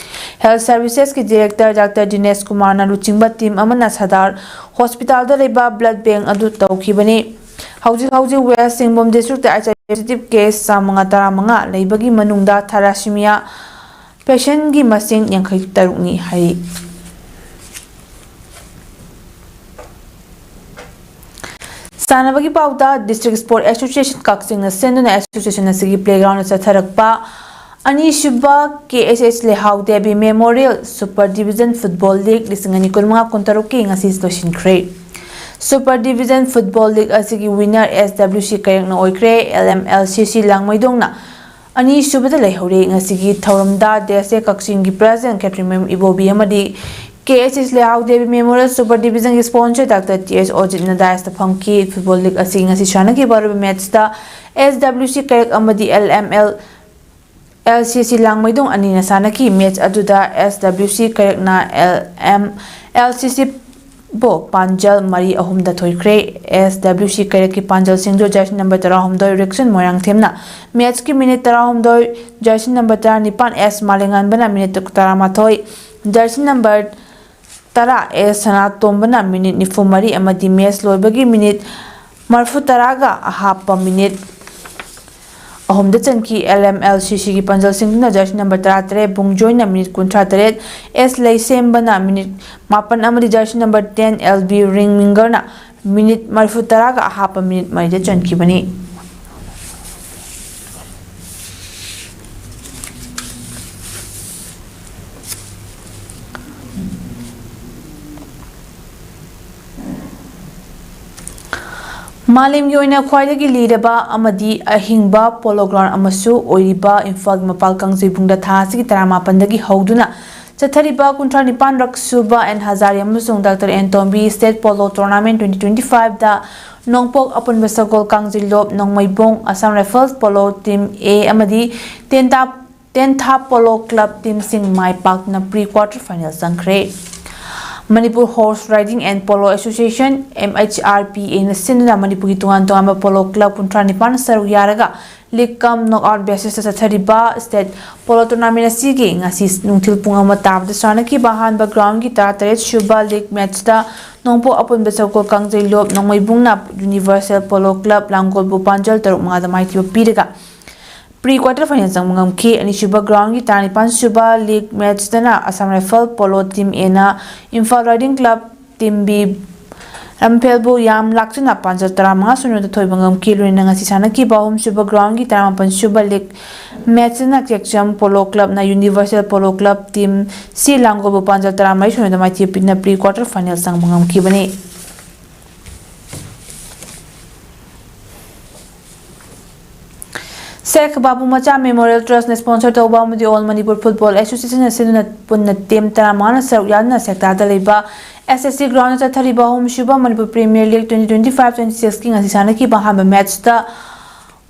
Health Servicesꯀꯤ director Doctor ꯗꯤꯅꯦꯁ ꯀꯨꯃꯥꯔꯅ ꯂꯨꯆꯤꯡꯕ team ꯑꯃꯅ ꯁꯗꯥꯔ hospitalꯗ ꯂꯩꯕ blood bank ꯑꯗꯨ ꯇꯧꯈꯤꯕꯅꯤ꯫ ꯍꯧꯖꯤꯛ ꯍꯧꯖꯤꯛ West ꯁꯦꯡꯕꯨꯝ districtꯇ HIV positive case ꯆꯥꯝꯃꯉꯥ ꯇꯔꯥꯃꯉꯥ ꯂꯩꯕꯒꯤ ꯃꯅꯨꯡꯗ thalassemia patientꯀꯤ ꯃꯁꯤꯡ ꯌꯥꯡꯈꯩ ꯇꯔꯨꯛꯅꯤ ꯍꯥꯏꯔꯤ꯫ ꯁꯥꯟꯅꯕꯒꯤ ꯄꯥꯎꯗ, District Sport Association ꯀꯛꯆꯤꯡꯅ ꯁꯤꯟꯗꯨꯅ association ꯑꯁꯤꯒꯤ playgroundꯗ ꯆꯠꯊꯔꯛꯄ ꯑꯅꯤꯁꯨꯕ KSH ꯂꯩꯍꯥꯎ Devi Memorial Super Division Football League ꯂꯤꯁꯤꯡ ꯑꯅꯤ ꯀꯨꯟꯃꯉꯥ ꯀꯨꯟꯇꯔꯨꯛꯀꯤ ꯉꯁꯤ ꯂꯣꯏꯁꯤꯟꯈ꯭ꯔꯦ꯫ Super Division Football League ꯑꯁꯤꯒꯤ winner SWC ꯀꯩꯔꯛꯅ ꯑꯣꯏꯈ꯭ꯔꯦ꯫ LMLCC ꯂꯥꯡꯃꯩꯗꯣꯡꯅ ꯑꯅꯤꯁꯨꯕꯗ ꯂꯩꯍꯧꯔꯦ꯫ ꯉꯁꯤꯒꯤ ꯊꯧꯔꯝꯗ ꯗꯦꯁꯦ ꯀꯛꯆꯤꯡꯒꯤ ꯄ꯭ꯔꯦꯁꯤꯗꯦꯟ ꯈꯦꯇ꯭ꯔꯤꯃꯌꯨꯝ ꯏꯕꯣꯕꯤ ꯑꯃꯗꯤ ꯀꯦ S S Leihao Devi memorial super ꯗꯤꯕꯤꯖꯟꯒꯤ ꯁ꯭ꯄꯣꯟꯁꯔ ꯗꯥꯛꯇꯔ ꯇꯤ ꯑꯦꯁ ꯑꯣꯖꯤꯠꯅ ꯗꯥꯏꯁꯇ ꯐꯝꯈꯤ꯫ ꯐꯨꯠꯕꯣꯜ ꯂꯤꯒ ꯑꯁꯤ ꯉꯁꯤ ꯁꯥꯟꯅꯈꯤꯕ ꯑꯔꯣꯏꯕ ꯃꯦꯠꯆꯇ ꯑꯦꯁ ꯗꯕ꯭ꯂꯤꯎ ꯁꯤ ꯀꯩꯔꯛ ꯑꯃꯗꯤ L M L L C ꯁꯤ ꯂꯥꯡꯃꯩꯗꯣꯡ ꯑꯅꯤꯅ ꯁꯥꯟꯅꯈꯤ꯫ ꯃꯦꯠꯆ ꯑꯗꯨꯗ ꯑꯦꯁ ꯗꯕ꯭ꯂꯤꯎ ꯁꯤ ꯀꯩꯔꯛꯅ ꯑꯦꯜ ꯑꯦꯝ ꯑꯦꯜ ꯁꯤ ꯁꯤ ꯕꯨ ꯄꯥꯟꯖꯜ ꯃꯔꯤ ꯑꯍꯨꯝꯗ ꯊꯣꯏꯈ꯭ꯔꯦ꯫ ꯑꯦꯁ ꯗꯕ꯭ꯂꯤꯎ ꯁꯤ ꯀꯩꯔꯛꯀꯤ ꯄꯥꯟꯖꯜꯁꯤꯡꯗꯨ ꯖꯔꯁꯤ ꯅꯝꯕꯔ ꯇꯔꯥꯍꯨꯝꯗꯣꯏ ꯔꯤꯛꯁꯟ ꯃꯣꯏꯔꯥꯡꯊꯦꯝꯅ ꯃꯦꯠꯆꯀꯤ ꯃꯤꯅꯤꯠ ꯇꯔꯥꯍꯨꯝꯗꯣꯏ, ꯖꯔꯁꯤ ꯅꯝꯕꯔ ꯇꯔꯥꯅꯤꯄꯥꯟ ꯑꯦꯁ ꯃꯥꯂꯦꯉꯥꯟꯕꯅ ꯃꯤꯅꯤꯠ ꯇꯔꯥꯃꯥꯊꯣꯏ, ꯖꯔꯁꯤ ꯅꯝꯕꯔ ꯇꯔꯥ ꯑꯦꯁ ꯁꯅꯥꯇꯣꯝꯕꯅ ꯃꯤꯅꯤꯠ ꯅꯤꯐꯨ ꯃꯔꯤ ꯑꯃꯗꯤ ꯃꯦꯠꯆ ꯂꯣꯏꯕꯒꯤ ꯃꯤꯅꯤꯠ ꯃꯔꯤꯐꯨ ꯇꯔꯥꯒ ꯑꯍꯥꯞꯄ ꯃꯤꯅꯤꯠ ꯑꯍꯨꯝꯗ ꯆꯟꯈꯤ꯫ ꯑꯦꯜ ꯑꯦꯝ ꯑꯦꯜ ꯁꯤ ꯁꯤꯒꯤ ꯄꯥꯟꯖꯜꯁꯤꯡꯗꯨꯅ ꯖꯔꯁꯤ ꯅꯝꯕꯔ ꯇꯔꯥꯇꯔꯦꯠ ꯕꯨꯡꯖꯣꯏꯅ ꯃꯤꯅꯤꯠ ꯀꯨꯟꯊ꯭ꯔꯥ ꯇꯔꯦꯠ, ꯑꯦꯁ ꯂꯩꯁꯦꯝꯕꯅ ꯃꯤꯅꯤꯠ ꯃꯥꯄꯟ ꯑꯃꯗꯤ ꯖꯔꯁꯤ ꯅꯝꯕꯔ ꯇꯦꯟ ꯑꯦꯜ ꯕꯤ ꯔꯤꯡ ꯃꯤꯡꯒꯔꯅ ꯃꯤꯅꯤꯠ ꯃꯔꯤꯐꯨ ꯇꯔꯥꯒ ꯑꯍꯥꯞꯄ ꯃꯤꯅꯤꯠ ꯃꯔꯤꯗ ꯆꯟꯈꯤꯕꯅꯤ꯫ ꯃꯥꯂꯦꯝꯒꯤ ꯑꯣꯏꯅ ꯈ꯭ꯋꯥꯏꯗꯒꯤ ꯂꯤꯔꯕ ꯑꯃꯗꯤ ꯑꯍꯤꯡꯕ ꯄꯣꯂꯣ ꯒ꯭ꯔꯥꯎꯟ ꯑꯃꯁꯨ ꯑꯣꯏꯔꯤꯕ ꯏꯝꯐꯥꯜꯒꯤ ꯃꯄꯥꯜ ꯀꯥꯡꯖꯩꯕꯨꯡꯗ ꯊꯥ ꯑꯁꯤꯒꯤ ꯇꯔꯥꯃꯥꯄꯟꯗꯒꯤ ꯍꯧꯗꯨꯅ ꯆꯠꯊꯔꯤꯕ ꯀꯨꯟꯊ꯭ꯔꯥ ꯅꯤꯄꯥꯟꯔꯛ ꯁꯨꯕ ꯑꯦꯟ ꯍꯖꯥꯔꯤ ꯑꯃꯁꯨꯡ doctor N Tombi state polo tournament twenty twenty ꯐꯥꯏꯚꯇ ꯅꯣꯡꯄꯣꯛ ꯑꯄꯨꯟꯕ ꯁꯒꯣꯜ ꯀꯥꯡꯖꯩꯂꯣꯞ ꯅꯣꯡꯃꯩꯕꯨꯡ Assam rifles polo team A ꯑꯃꯗꯤ ꯇꯦꯟꯇꯥ ꯇꯦꯟꯊꯥ ꯄꯣꯂꯣ ꯀ꯭ꯂꯕ ꯇꯤꯝꯁꯤꯡ ꯃꯥꯏ ꯄꯥꯛꯇꯨꯅ ꯄ꯭ꯔꯤ ꯀ꯭ꯋꯥꯔꯇꯔ ꯐꯥꯏꯅꯦꯜ ꯆꯪꯈ꯭ꯔꯦ꯫ Manipur horse riding and polo association, M H R P ꯑꯦꯅ ꯁꯤꯟꯗꯨꯅ ꯃꯅꯤꯄꯨꯔꯒꯤ ꯇꯣꯉꯥꯟ ꯇꯣꯉꯥꯟꯕ ꯄꯣꯂꯣ ꯀ꯭ꯂꯕ ꯀꯨꯟꯊ꯭ꯔꯥ ꯅꯤꯄꯥꯟ ꯁꯔꯨꯛ ꯌꯥꯔꯒ ꯂꯤꯒ ꯀꯝ ꯅꯣꯛ ꯑꯥꯎꯠ ꯕꯦꯁꯤꯁꯇ ꯆꯠꯊꯔꯤꯕ ꯁ꯭ꯇꯦꯠ ꯄꯣꯂꯣ ꯇꯣꯔꯅꯥꯃꯦꯟ ꯑꯁꯤꯒꯤ ꯉꯁꯤ ꯅꯨꯡꯊꯤꯜ ꯄꯨꯡ ꯑꯃ ꯇꯥꯕꯗ ꯁꯥꯟꯅꯈꯤꯕ ꯑꯍꯥꯟꯕ ꯒ꯭ꯔꯥꯎꯟꯒꯤ ꯇꯔꯥꯇꯔꯦꯠ ꯁꯨꯕ ꯂꯤꯒ ꯃꯦꯠꯆꯇ ꯅꯣꯡꯄꯣꯛ ꯑꯄꯨꯟꯕ ꯁꯒꯣꯜ ꯀꯥꯡꯖꯩꯂꯣꯞ ꯅꯣꯡꯃꯩꯕꯨꯡꯅ ꯌꯨꯅꯤꯚꯔꯁꯦꯜ ꯄꯣꯂꯣ ꯀ꯭ꯂꯕ ꯂꯥꯡꯒꯣꯜꯕꯨ ꯄꯥꯟꯖꯜ ꯇꯔꯨꯛ ꯃꯉꯥꯗ ꯃꯥꯏꯊꯤꯕ ꯄꯤꯔꯒ ꯄ꯭ꯔꯤ ꯀ꯭ꯋꯥꯔꯇꯔ ꯐꯥꯏꯅꯦꯜ ꯆꯪꯕ ꯉꯝꯈꯤ꯫ ꯑꯅꯤꯁꯨꯕ ꯒ꯭ꯔꯥꯎꯟꯒꯤ ꯇꯔꯥꯅꯤꯄꯥꯟ ꯁꯨꯕ ꯂꯤꯒ ꯃꯦꯠꯆꯇꯅ ꯑꯁꯥꯝ ꯔꯥꯏꯐꯜ ꯄꯣꯂꯣ ꯇꯤꯝ ꯑꯦꯅ Imphal riding club team B ꯂꯝꯐꯦꯜꯕꯨ ꯌꯥꯝ ꯂꯥꯛꯆꯅ ꯄꯥꯟꯖꯜ ꯇꯔꯥꯃꯉꯥ ꯁꯨꯞꯅꯗ ꯊꯣꯏꯕ ꯉꯝꯈꯤ꯫ ꯂꯣꯏꯅꯅ ꯉꯁꯤ ꯁꯥꯟꯅꯈꯤꯕ ꯑꯍꯨꯝꯁꯨꯕ ꯒ꯭ꯔꯥꯎꯟꯒꯤ ꯇꯔꯥꯃꯥꯄꯟ ꯁꯨꯕ ꯂꯤꯒ ꯃꯦꯠꯆꯇꯅ ꯆꯦꯛꯆꯝ ꯄꯣꯂꯣ ꯀ꯭ꯂꯕꯅ universal polo club team C ꯂꯥꯡꯒꯣꯜꯕꯨ ꯄꯥꯟꯖꯜ ꯇꯔꯥꯃꯔꯤ ꯁꯨꯞꯅꯗ ꯃꯥꯏꯊꯤꯕ ꯄꯤꯗꯨꯅ ꯄ꯭ꯔꯤ ꯀ꯭ꯋꯥꯔꯇꯔ ꯐꯥꯏꯅꯦꯜ ꯆꯪꯕ ꯉꯝꯈꯤꯕꯅꯤ꯫ ꯈꯕꯥꯕꯨ ꯃꯆꯥ Memorial Trust ꯅ sponsor ꯇꯧꯕ ꯑꯃꯗꯤ All Manipur Football Association ꯅ ꯁꯤꯟꯗꯨꯅ ꯄꯨꯟꯅ team ꯇꯔꯥꯃꯉꯥꯅ ꯁꯔꯨꯛ ꯌꯥꯗꯨꯅ ꯁꯦꯛꯇꯥꯗ ꯂꯩꯕ S S C ground ꯗ ꯆꯠꯊꯔꯤꯕ ꯑꯍꯨꯝꯁꯨꯕ Manipur Premier League twenty twenty-five twenty-six ꯀꯤ ꯉꯁꯤ ꯁꯥꯟꯅꯈꯤꯕ ꯑꯍꯥꯟꯕ match ꯇ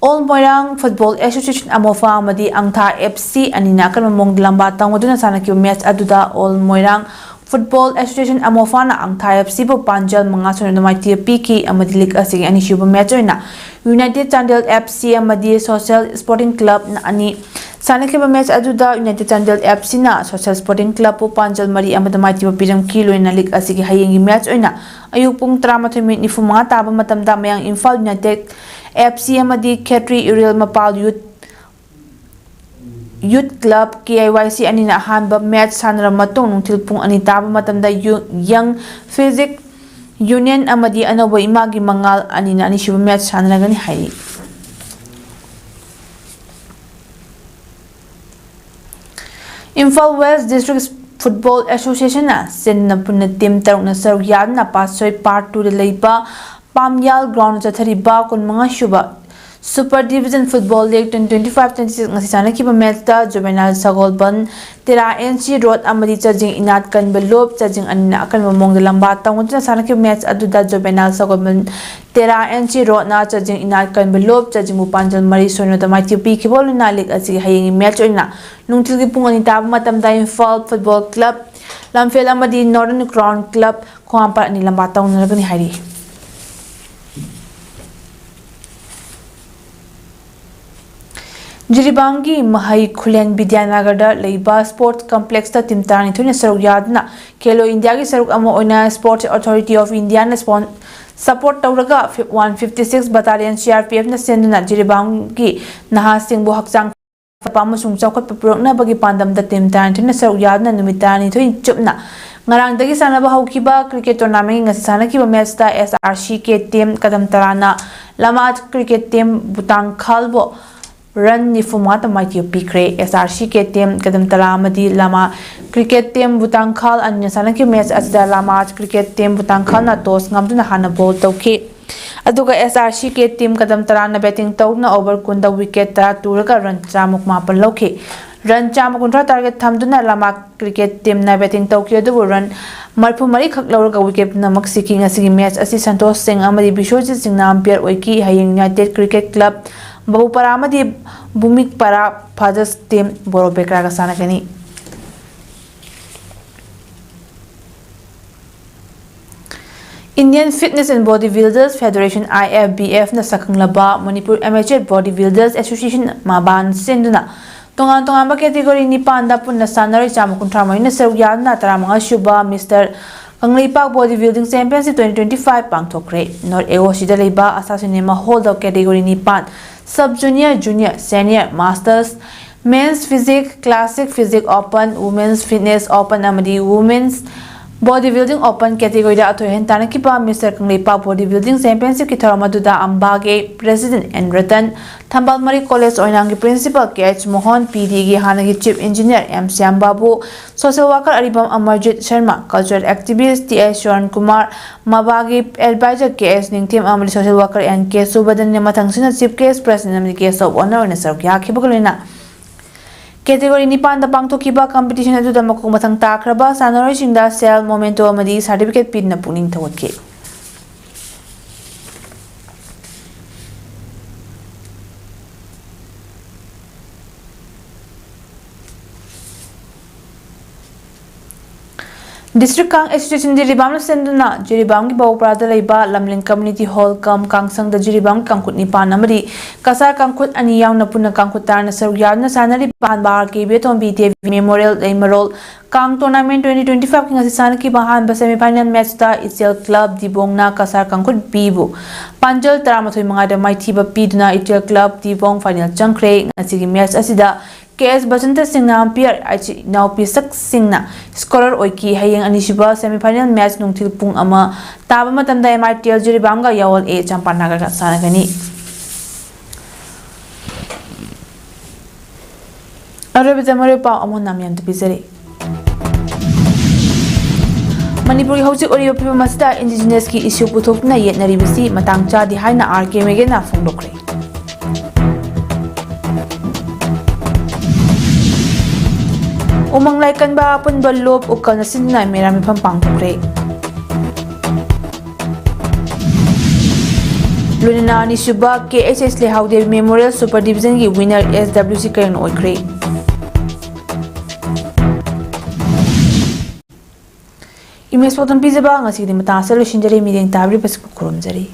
All Moirang Football Association, ꯑꯃꯣꯐꯥ, ꯑꯃꯗꯤ ꯑꯪꯊꯥ F C ꯑꯅꯤꯅ ꯑꯀꯟꯕ ꯃꯑꯣꯡꯗ ꯂꯝꯕꯥ ꯇꯧꯅꯗꯨꯅ ꯁꯥꯟꯅꯈꯤꯕ match ꯑꯗꯨꯗ All Moirang Football Association, ꯑꯃꯣꯐꯥꯅ ꯑꯪꯊꯥ F C ꯕꯨ ꯄꯥꯟꯖꯜ ꯃꯉꯥ ꯁꯨꯞꯅ ꯃꯥꯏꯊꯤꯕ ꯄꯤꯈꯤ ꯑꯃꯗꯤ league ꯑꯁꯤꯒꯤ ꯑꯅꯤꯁꯨꯕ match ꯑꯣꯏꯅ United Chandel F C ꯑꯃꯗꯤ Social Sporting Club ꯅ ꯑꯅꯤ ꯁꯥꯟꯅꯈꯤꯕ match ꯑꯗꯨꯗ United Chandel F C ꯅ Social Sporting Club ꯄꯨ ꯄꯥꯟꯖꯜ ꯃꯔꯤ ꯑꯃꯗ ꯃꯥꯏꯊꯤꯕ ꯄꯤꯔꯝꯈꯤ꯫ ꯂꯣꯏꯅꯅ league ꯑꯁꯤꯒꯤ ꯍꯌꯦꯡꯒꯤ match ꯑꯣꯏꯅ ꯑꯌꯨꯛ ꯄꯨꯡ ꯇꯔꯥꯃꯥꯊꯣꯏ minute ꯅꯤꯐꯨ ꯃꯉꯥ ꯇꯥꯕ ꯃꯇꯝꯗ ꯃꯌꯥꯡ ꯏꯝꯐꯥꯜ United F C ꯑꯃꯗꯤ ꯈꯦꯇ꯭ꯔꯤ ꯏꯔꯤꯜ ꯃꯄꯥꯜ Youth Youth Club, K I Y C, ꯑꯅꯤꯅ ꯑꯍꯥꯟꯕ match ꯁꯥꯟꯅꯔꯕ ꯃꯇꯨꯡ ꯅꯨꯡꯊꯤꯜ ꯄꯨꯡ ꯑꯅꯤ ꯇꯥꯕ ꯃꯇꯝꯗ ꯌꯨ-, Young Physique Union ꯑꯃꯗꯤ ꯑꯅꯧꯕ ꯏꯃꯥꯒꯤ ꯃꯉꯥꯜ ꯑꯅꯤꯅ ꯑꯅꯤꯁꯨꯕ match ꯁꯥꯟꯅꯔꯒꯅꯤ ꯍꯥꯏꯔꯤ꯫ Imphal West District Football Association ꯅ ꯁꯤꯟꯅ ꯄꯨꯟꯅ team ꯇꯔꯨꯛꯅ ꯁꯔꯨꯛ ꯌꯥꯗꯨꯅ ꯄꯥꯠꯁꯣꯏ Part two ꯗ ꯂꯩꯕ ꯄꯥꯝꯌꯥꯜ ground ꯗ ꯆꯠꯊꯔꯤꯕ ꯀꯨꯟꯃꯉꯥ ꯁꯨꯕ Super Division Football League twenty twenty-five twenty-six ꯉꯁꯤ ꯁꯥꯟꯅꯈꯤꯕ match ꯇ Juvenile ꯁꯒꯣꯜꯕꯟ, ꯇꯦꯔꯥ N C Road ꯑꯃꯗꯤ ꯆꯥꯖꯤꯡ ꯏꯅꯥꯠ ꯀꯟꯕ ꯂꯨꯞ, ꯆꯥꯖꯤꯡ ꯑꯅꯤꯅ ꯑꯀꯟꯕ ꯃꯑꯣꯡꯗ ꯂꯝꯕꯥ ꯇꯧꯅꯗꯨꯅ ꯁꯥꯟꯅꯈꯤꯕ match ꯑꯗꯨꯗ Juvenile ꯁꯒꯣꯜꯕꯟ, ꯇꯦꯔꯥ N C Road ꯅ ꯆꯥꯖꯤꯡ ꯏꯅꯥꯠ ꯀꯟꯕ ꯂꯨꯞ, ꯆꯥꯖꯤꯡꯕꯨ ꯄꯥꯟꯖꯜ ꯃꯔꯤ ꯁꯣꯏꯅꯗ ꯃꯥꯏꯊꯤꯕ ꯄꯤꯈꯤꯕ꯫ ꯂꯣꯏꯅꯅ league ꯑꯁꯤꯒꯤ ꯍꯌꯦꯡꯒꯤ match ꯑꯣꯏꯅ ꯅꯨꯡꯊꯤꯜꯒꯤ ꯄꯨꯡ ꯑꯅꯤ ꯇꯥꯕ ꯃꯇꯝꯗ ꯏꯝꯐꯥꯜ Football Club ꯂꯝꯐꯦꯜ ꯑꯃꯗꯤ Northern Crown Club ꯈꯣꯡꯍꯥꯝꯄꯥꯠ ꯑꯅꯤ ꯂꯝꯕꯥ ꯇꯧꯅꯔꯒꯅꯤ ꯍꯥꯏꯔꯤ꯫ ꯖꯤꯔꯤꯕꯥꯝꯒꯤ ꯃꯍꯩ ꯈꯨꯂꯦꯟ ꯕꯤꯗ꯭ꯌꯥꯅꯒꯔꯗ ꯂꯩꯕ Sports Complex ꯇ team ꯇꯔꯥꯅꯤꯊꯣꯏꯅ ꯁꯔꯨꯛ ꯌꯥꯗꯨꯅ ꯈꯦꯂꯣ ꯏꯟꯗꯤꯌꯥꯒꯤ ꯁꯔꯨꯛ ꯑꯃ ꯑꯣꯏꯅ Sports Authority of India ꯅ spon-, support ꯇꯧꯔꯒ one fifty-six Battalion C R P F ꯅ ꯁꯦꯝꯗꯨꯅ ꯖꯤꯔꯤꯕꯥꯝꯒꯤ ꯅꯍꯥꯁꯤꯡꯕꯨ ꯍꯛꯆꯥꯡ ꯐꯕ ꯑꯃꯁꯨꯡ ꯆꯥꯎꯈꯠꯄ ꯄꯨꯔꯛꯅꯕꯒꯤ ꯄꯥꯟꯗꯝꯗ team ꯇꯔꯥꯅꯤꯊꯣꯏꯅ ꯁꯔꯨꯛ ꯌꯥꯗꯨꯅ ꯅꯨꯃꯤꯠ ꯇꯔꯥꯅꯤꯊꯣꯏ ꯆꯨꯞꯅ ꯉꯔꯥꯡꯗꯒꯤ ꯁꯥꯟꯅꯕ ꯍꯧꯈꯤꯕ cricket tournament ꯒꯤ ꯉꯁꯤ ꯁꯥꯟꯅꯈꯤꯕ match ꯇ S R C K team ꯀꯗꯝ ꯇꯔꯥꯅ ꯂꯃꯥ cricket team ꯕꯨꯇꯥꯡ ꯈꯥꯜꯕꯨ run ꯅꯤꯐꯨ ꯃꯉꯥꯗ ꯃꯥꯏꯊꯤꯕ ꯄꯤꯈ꯭ꯔꯦ꯫ S R C K team ꯀꯗꯝ ꯇꯔꯥ ꯑꯃꯗꯤ ꯂꯃꯥ cricket team ꯕꯨꯇꯥꯡ ꯈꯥꯜ ꯑꯅꯤꯅ ꯁꯥꯟꯅꯈꯤꯕ match ꯑꯁꯤꯗ ꯂꯃꯥ cricket team ꯕꯨꯇꯥꯡ ꯈꯥꯜꯅ toss ꯉꯝꯗꯨꯅ ꯍꯥꯟꯅ ball ꯇꯧꯈꯤ꯫ ꯑꯗꯨꯒ SRCK team ꯀꯗꯝ ꯇꯔꯥꯅ batting ꯇꯧꯗꯨꯅ over ꯀꯨꯟꯗ wicket ꯇꯔꯥ ꯇꯨꯔꯒ run ꯆꯥꯝꯃ ꯃꯥꯄꯟ ꯂꯧꯈꯤ꯫ Run ꯆꯥꯝꯃ ꯀꯨꯟꯊ꯭ꯔꯥ target ꯊꯝꯗꯨꯅ ꯂꯃꯥꯛ cricket teamꯅ batting ꯇꯧꯈꯤ, ꯑꯗꯨꯕꯨ run ꯃꯔꯤꯐꯨ ꯃꯔꯤ ꯈꯛ ꯂꯧꯔꯒ wicket ꯄꯨꯝꯅꯃꯛ ꯁꯤꯈꯤ꯫ ꯉꯁꯤꯒꯤ match ꯑꯁꯤ ꯁꯟꯇꯣꯁ ꯁꯤꯡ ꯑꯃꯗꯤ ꯕꯤꯁ꯭ꯋꯖꯤꯠ ꯁꯤꯡꯅ umpire ꯑꯣꯏꯈꯤ꯫ ꯍꯌꯦꯡ United Cricket Club, ꯕꯕꯨꯄꯥꯔꯥ ꯑꯃꯗꯤ ꯚꯨꯃꯤꯛꯄꯥꯔꯥ Fathers team ꯕꯣꯔꯣ ꯕꯦꯀ꯭ꯔꯥꯒ ꯁꯥꯟꯅꯒꯅꯤ꯫ Indian Fitness and Bodybuilders Federation, IFBFꯅ ꯁꯛꯈꯪꯂꯕ Manipur Amateur Bodybuilders Association ꯃꯕꯥꯟ ꯁꯤꯟꯗꯨꯅ ꯇꯣꯉꯥꯟ ꯇꯣꯉꯥꯟꯕ category ꯅꯤꯄꯥꯟꯗ ꯄꯨꯟꯅ ꯁꯥꯟꯅꯔꯣꯏ ꯆꯥꯝꯃ ꯀꯨꯟꯊ꯭ꯔꯥ ꯃꯔꯤꯅ ꯁꯔꯨꯛ ꯌꯥꯗꯨꯅ ꯇꯔꯥꯃꯉꯥ ꯁꯨꯕ Mister Kangleipak Bodybuilding Championship twenty twenty-five ꯄꯥꯡꯊꯣꯛꯈ꯭ꯔꯦ꯫ North AOCꯗ ꯂꯩꯕ ꯑꯁꯥ ꯁꯤꯅꯦꯃꯥ ꯍꯣꯜꯗ category ꯅꯤꯄꯥꯟ, Sub Junior, Junior, Senior, Masters, Men's Physique, Classic Physique Open, Women's Fitness Open ꯑꯃꯗꯤ Women's Bodybuilding Open categoryꯗ ꯑꯊꯣꯏ ꯑꯍꯦꯟ ꯇꯥꯟꯅꯈꯤꯕ Mister ꯀꯪꯂꯩꯄꯥꯛ Bodybuilding Championshipꯀꯤ ꯊꯧꯔꯝ ꯑꯗꯨꯗ ꯑꯝꯕꯥꯒꯤ President N ꯔꯇꯟ, ꯊꯝꯕꯥꯜ ꯃꯔꯤ College ꯑꯣꯏꯅꯥꯝꯒꯤ Principal K H Mohan, P ꯗꯤꯒꯤ ꯍꯥꯟꯅꯒꯤ Chief Engineer M Shyam Babu, Social Worker ꯑꯔꯤꯕꯝ Amarjit Sharma, Cultural Activist T H Soran Kumar, ꯃꯕꯥꯒꯤ Advisor ꯀꯦ ꯑꯦꯁ ꯅꯤꯡꯊꯦꯝ ꯑꯃꯗꯤ Social Worker ꯑꯦꯟ ꯀꯦ ꯁꯨꯕꯗꯟꯅ ꯃꯊꯪꯁꯤꯠꯅ Chief Guest, President ꯑꯃꯗꯤ Guest of Honour ꯑꯣꯏꯅ ꯁꯔꯨꯛ ꯌꯥꯈꯤꯕꯒ ꯂꯣꯏꯅꯅ category ꯅꯤꯄꯥꯟꯗ ꯄꯥꯡꯊꯣꯛꯈꯤꯕ competition ꯑꯗꯨꯗ ꯃꯈꯣꯡ ꯃꯊꯪ ꯇꯥꯈ꯭ꯔꯕ ꯁꯥꯟꯅꯔꯣꯏꯁꯤꯡꯗ shell, memento ꯑꯃꯗꯤ certificate ꯄꯤꯗꯨꯅ ꯄꯨꯛꯅꯤꯡ ꯊꯧꯒꯠꯈꯤ꯫ District Kang Association ꯖꯤꯔꯤꯕꯥꯝꯅ ꯁꯤꯟꯗꯨꯅ ꯖꯤꯔꯤꯕꯥꯝꯒꯤ ꯕꯧꯄ꯭ꯔꯥꯗ ꯂꯩꯕ ꯂꯝꯂꯤꯡ Community Hall cum ꯀꯥꯡꯁꯪꯗ ꯖꯤꯔꯤꯕꯥꯝꯒꯤ ꯀꯥꯡꯈꯨꯠ ꯅꯤꯄꯥꯟ ꯑꯃꯗꯤ ꯀꯁꯥꯔ ꯀꯥꯡꯈꯨꯠ ꯑꯅꯤ ꯌꯥꯎꯅ ꯄꯨꯟꯅ ꯀꯥꯡꯈꯨꯠ ꯇꯔꯥꯅ ꯁꯔꯨꯛ ꯌꯥꯗꯨꯅ ꯁꯥꯟꯅꯔꯤꯕ ꯑꯍꯥꯟꯕ ꯑꯥꯔ ꯀꯦ ꯏꯕꯦꯇꯣꯝꯕꯤ ꯗꯦꯕꯤ Memorial ꯂꯩꯃꯔꯣꯜ ꯀꯥꯡ tournament twenty twenty-fiveꯀꯤ ꯉꯁꯤ ꯁꯥꯟꯅꯈꯤꯕ ꯑꯍꯥꯟꯕ semifinal matchꯇ ꯏꯆꯦꯜ Club ꯗꯤꯕꯣꯡꯅ ꯀꯁꯥꯔ ꯀꯥꯡꯈꯨꯠ Bꯕꯨ ꯄꯥꯟꯖꯜ ꯇꯔꯥꯃꯥꯊꯣꯏ ꯃꯉꯥꯗ ꯃꯥꯏꯊꯤꯕ ꯄꯤꯗꯨꯅ ꯏꯆꯦꯜ Club ꯗꯤꯕꯣꯡ final ꯆꯪꯈ꯭ꯔꯦ꯫ ꯉꯁꯤꯒꯤ match ꯑꯁꯤꯗ ꯀꯦ ꯑꯦꯁ ꯕꯁꯟꯇ ꯁꯤꯡꯅ umpire, ꯏꯅꯥꯎꯄꯤ ꯁꯛ ꯁꯤꯡꯅ scorer ꯑꯣꯏꯈꯤ꯫ ꯍꯌꯦꯡ ꯑꯅꯤꯁꯨꯕ semifinal match ꯅꯨꯡꯊꯤꯜ ꯄꯨꯡ ꯑꯃ ꯇꯥꯕ ꯃꯇꯝꯗ ꯑꯦꯝ ꯑꯥꯏ ꯇꯤ ꯑꯦꯜ ꯖꯤꯔꯤꯕꯥꯝꯒ ꯌꯥꯋꯜ ꯑꯦ ꯆꯝꯄꯥꯅꯥꯒꯔꯒ ꯁꯥꯟꯅꯒꯅꯤ꯫ ꯑꯔꯣꯏꯕꯗ ꯃꯔꯨꯞ ꯄꯥꯎ ꯑꯃꯨꯛ ꯍꯟꯅ ꯃꯌꯥꯝꯗ ꯄꯤꯖꯔꯤ꯫ ꯃꯅꯤꯄꯨꯔꯒꯤ ꯍꯧꯖꯤꯛ ꯑꯣꯏꯔꯤꯕ ꯐꯤꯕꯝ ꯑꯁꯤꯗ ꯏꯟꯗꯤꯖꯤꯅꯁꯀꯤ ꯏꯁꯨ ꯄꯨꯊꯣꯛꯇꯨꯅ ꯌꯦꯠꯅꯔꯤꯕꯁꯤ ꯃꯇꯥꯡ ꯆꯥꯗꯦ ꯍꯥꯏꯅ ꯑꯥꯔ ꯀꯦ ꯃꯦꯒꯦꯅ ꯐꯣꯡꯗꯣꯛꯈ꯭ꯔꯦ꯫ ꯎꯃꯪ ꯂꯥꯏꯀꯟꯕ ꯑꯄꯨꯟꯕ ꯂꯣꯞ ꯎꯀꯜꯅ ꯁꯤꯟꯗꯨꯅ ꯃꯦꯔꯥ ꯃꯤꯐꯝ ꯄꯥꯡꯊꯣꯛꯈ꯭ꯔꯦ꯫ ꯂꯣꯏꯅꯅ ꯑꯅꯤꯁꯨꯕ ꯀꯦ ꯑꯩꯆ ꯑꯦꯁ ꯂꯩꯍꯥꯎꯗꯦ ꯃꯦꯃꯣꯔꯤꯌꯦꯜ ꯁꯨꯄꯔ ꯗꯤꯕꯤꯖꯟꯒꯤ ꯋꯤꯅꯔ ꯑꯦꯁ ꯗꯕ꯭ꯂꯤꯎ ꯁꯤ ꯀꯩꯔꯪꯅ ꯑꯣꯏꯈ꯭ꯔꯦ꯫ ꯏꯃꯦꯖ ꯄꯥꯎꯗꯝ ꯄꯤꯖꯕ ꯉꯁꯤꯒꯤꯗꯤ ꯃꯇꯥꯡ ꯑꯁꯤꯗ ꯂꯣꯏꯁꯤꯟꯖꯔꯦ꯫ ꯃꯤꯠꯌꯦꯡ ꯇꯥꯕꯤꯔꯤꯕꯁꯤꯕꯨ ꯈꯨꯔꯨꯝꯖꯔꯤ꯫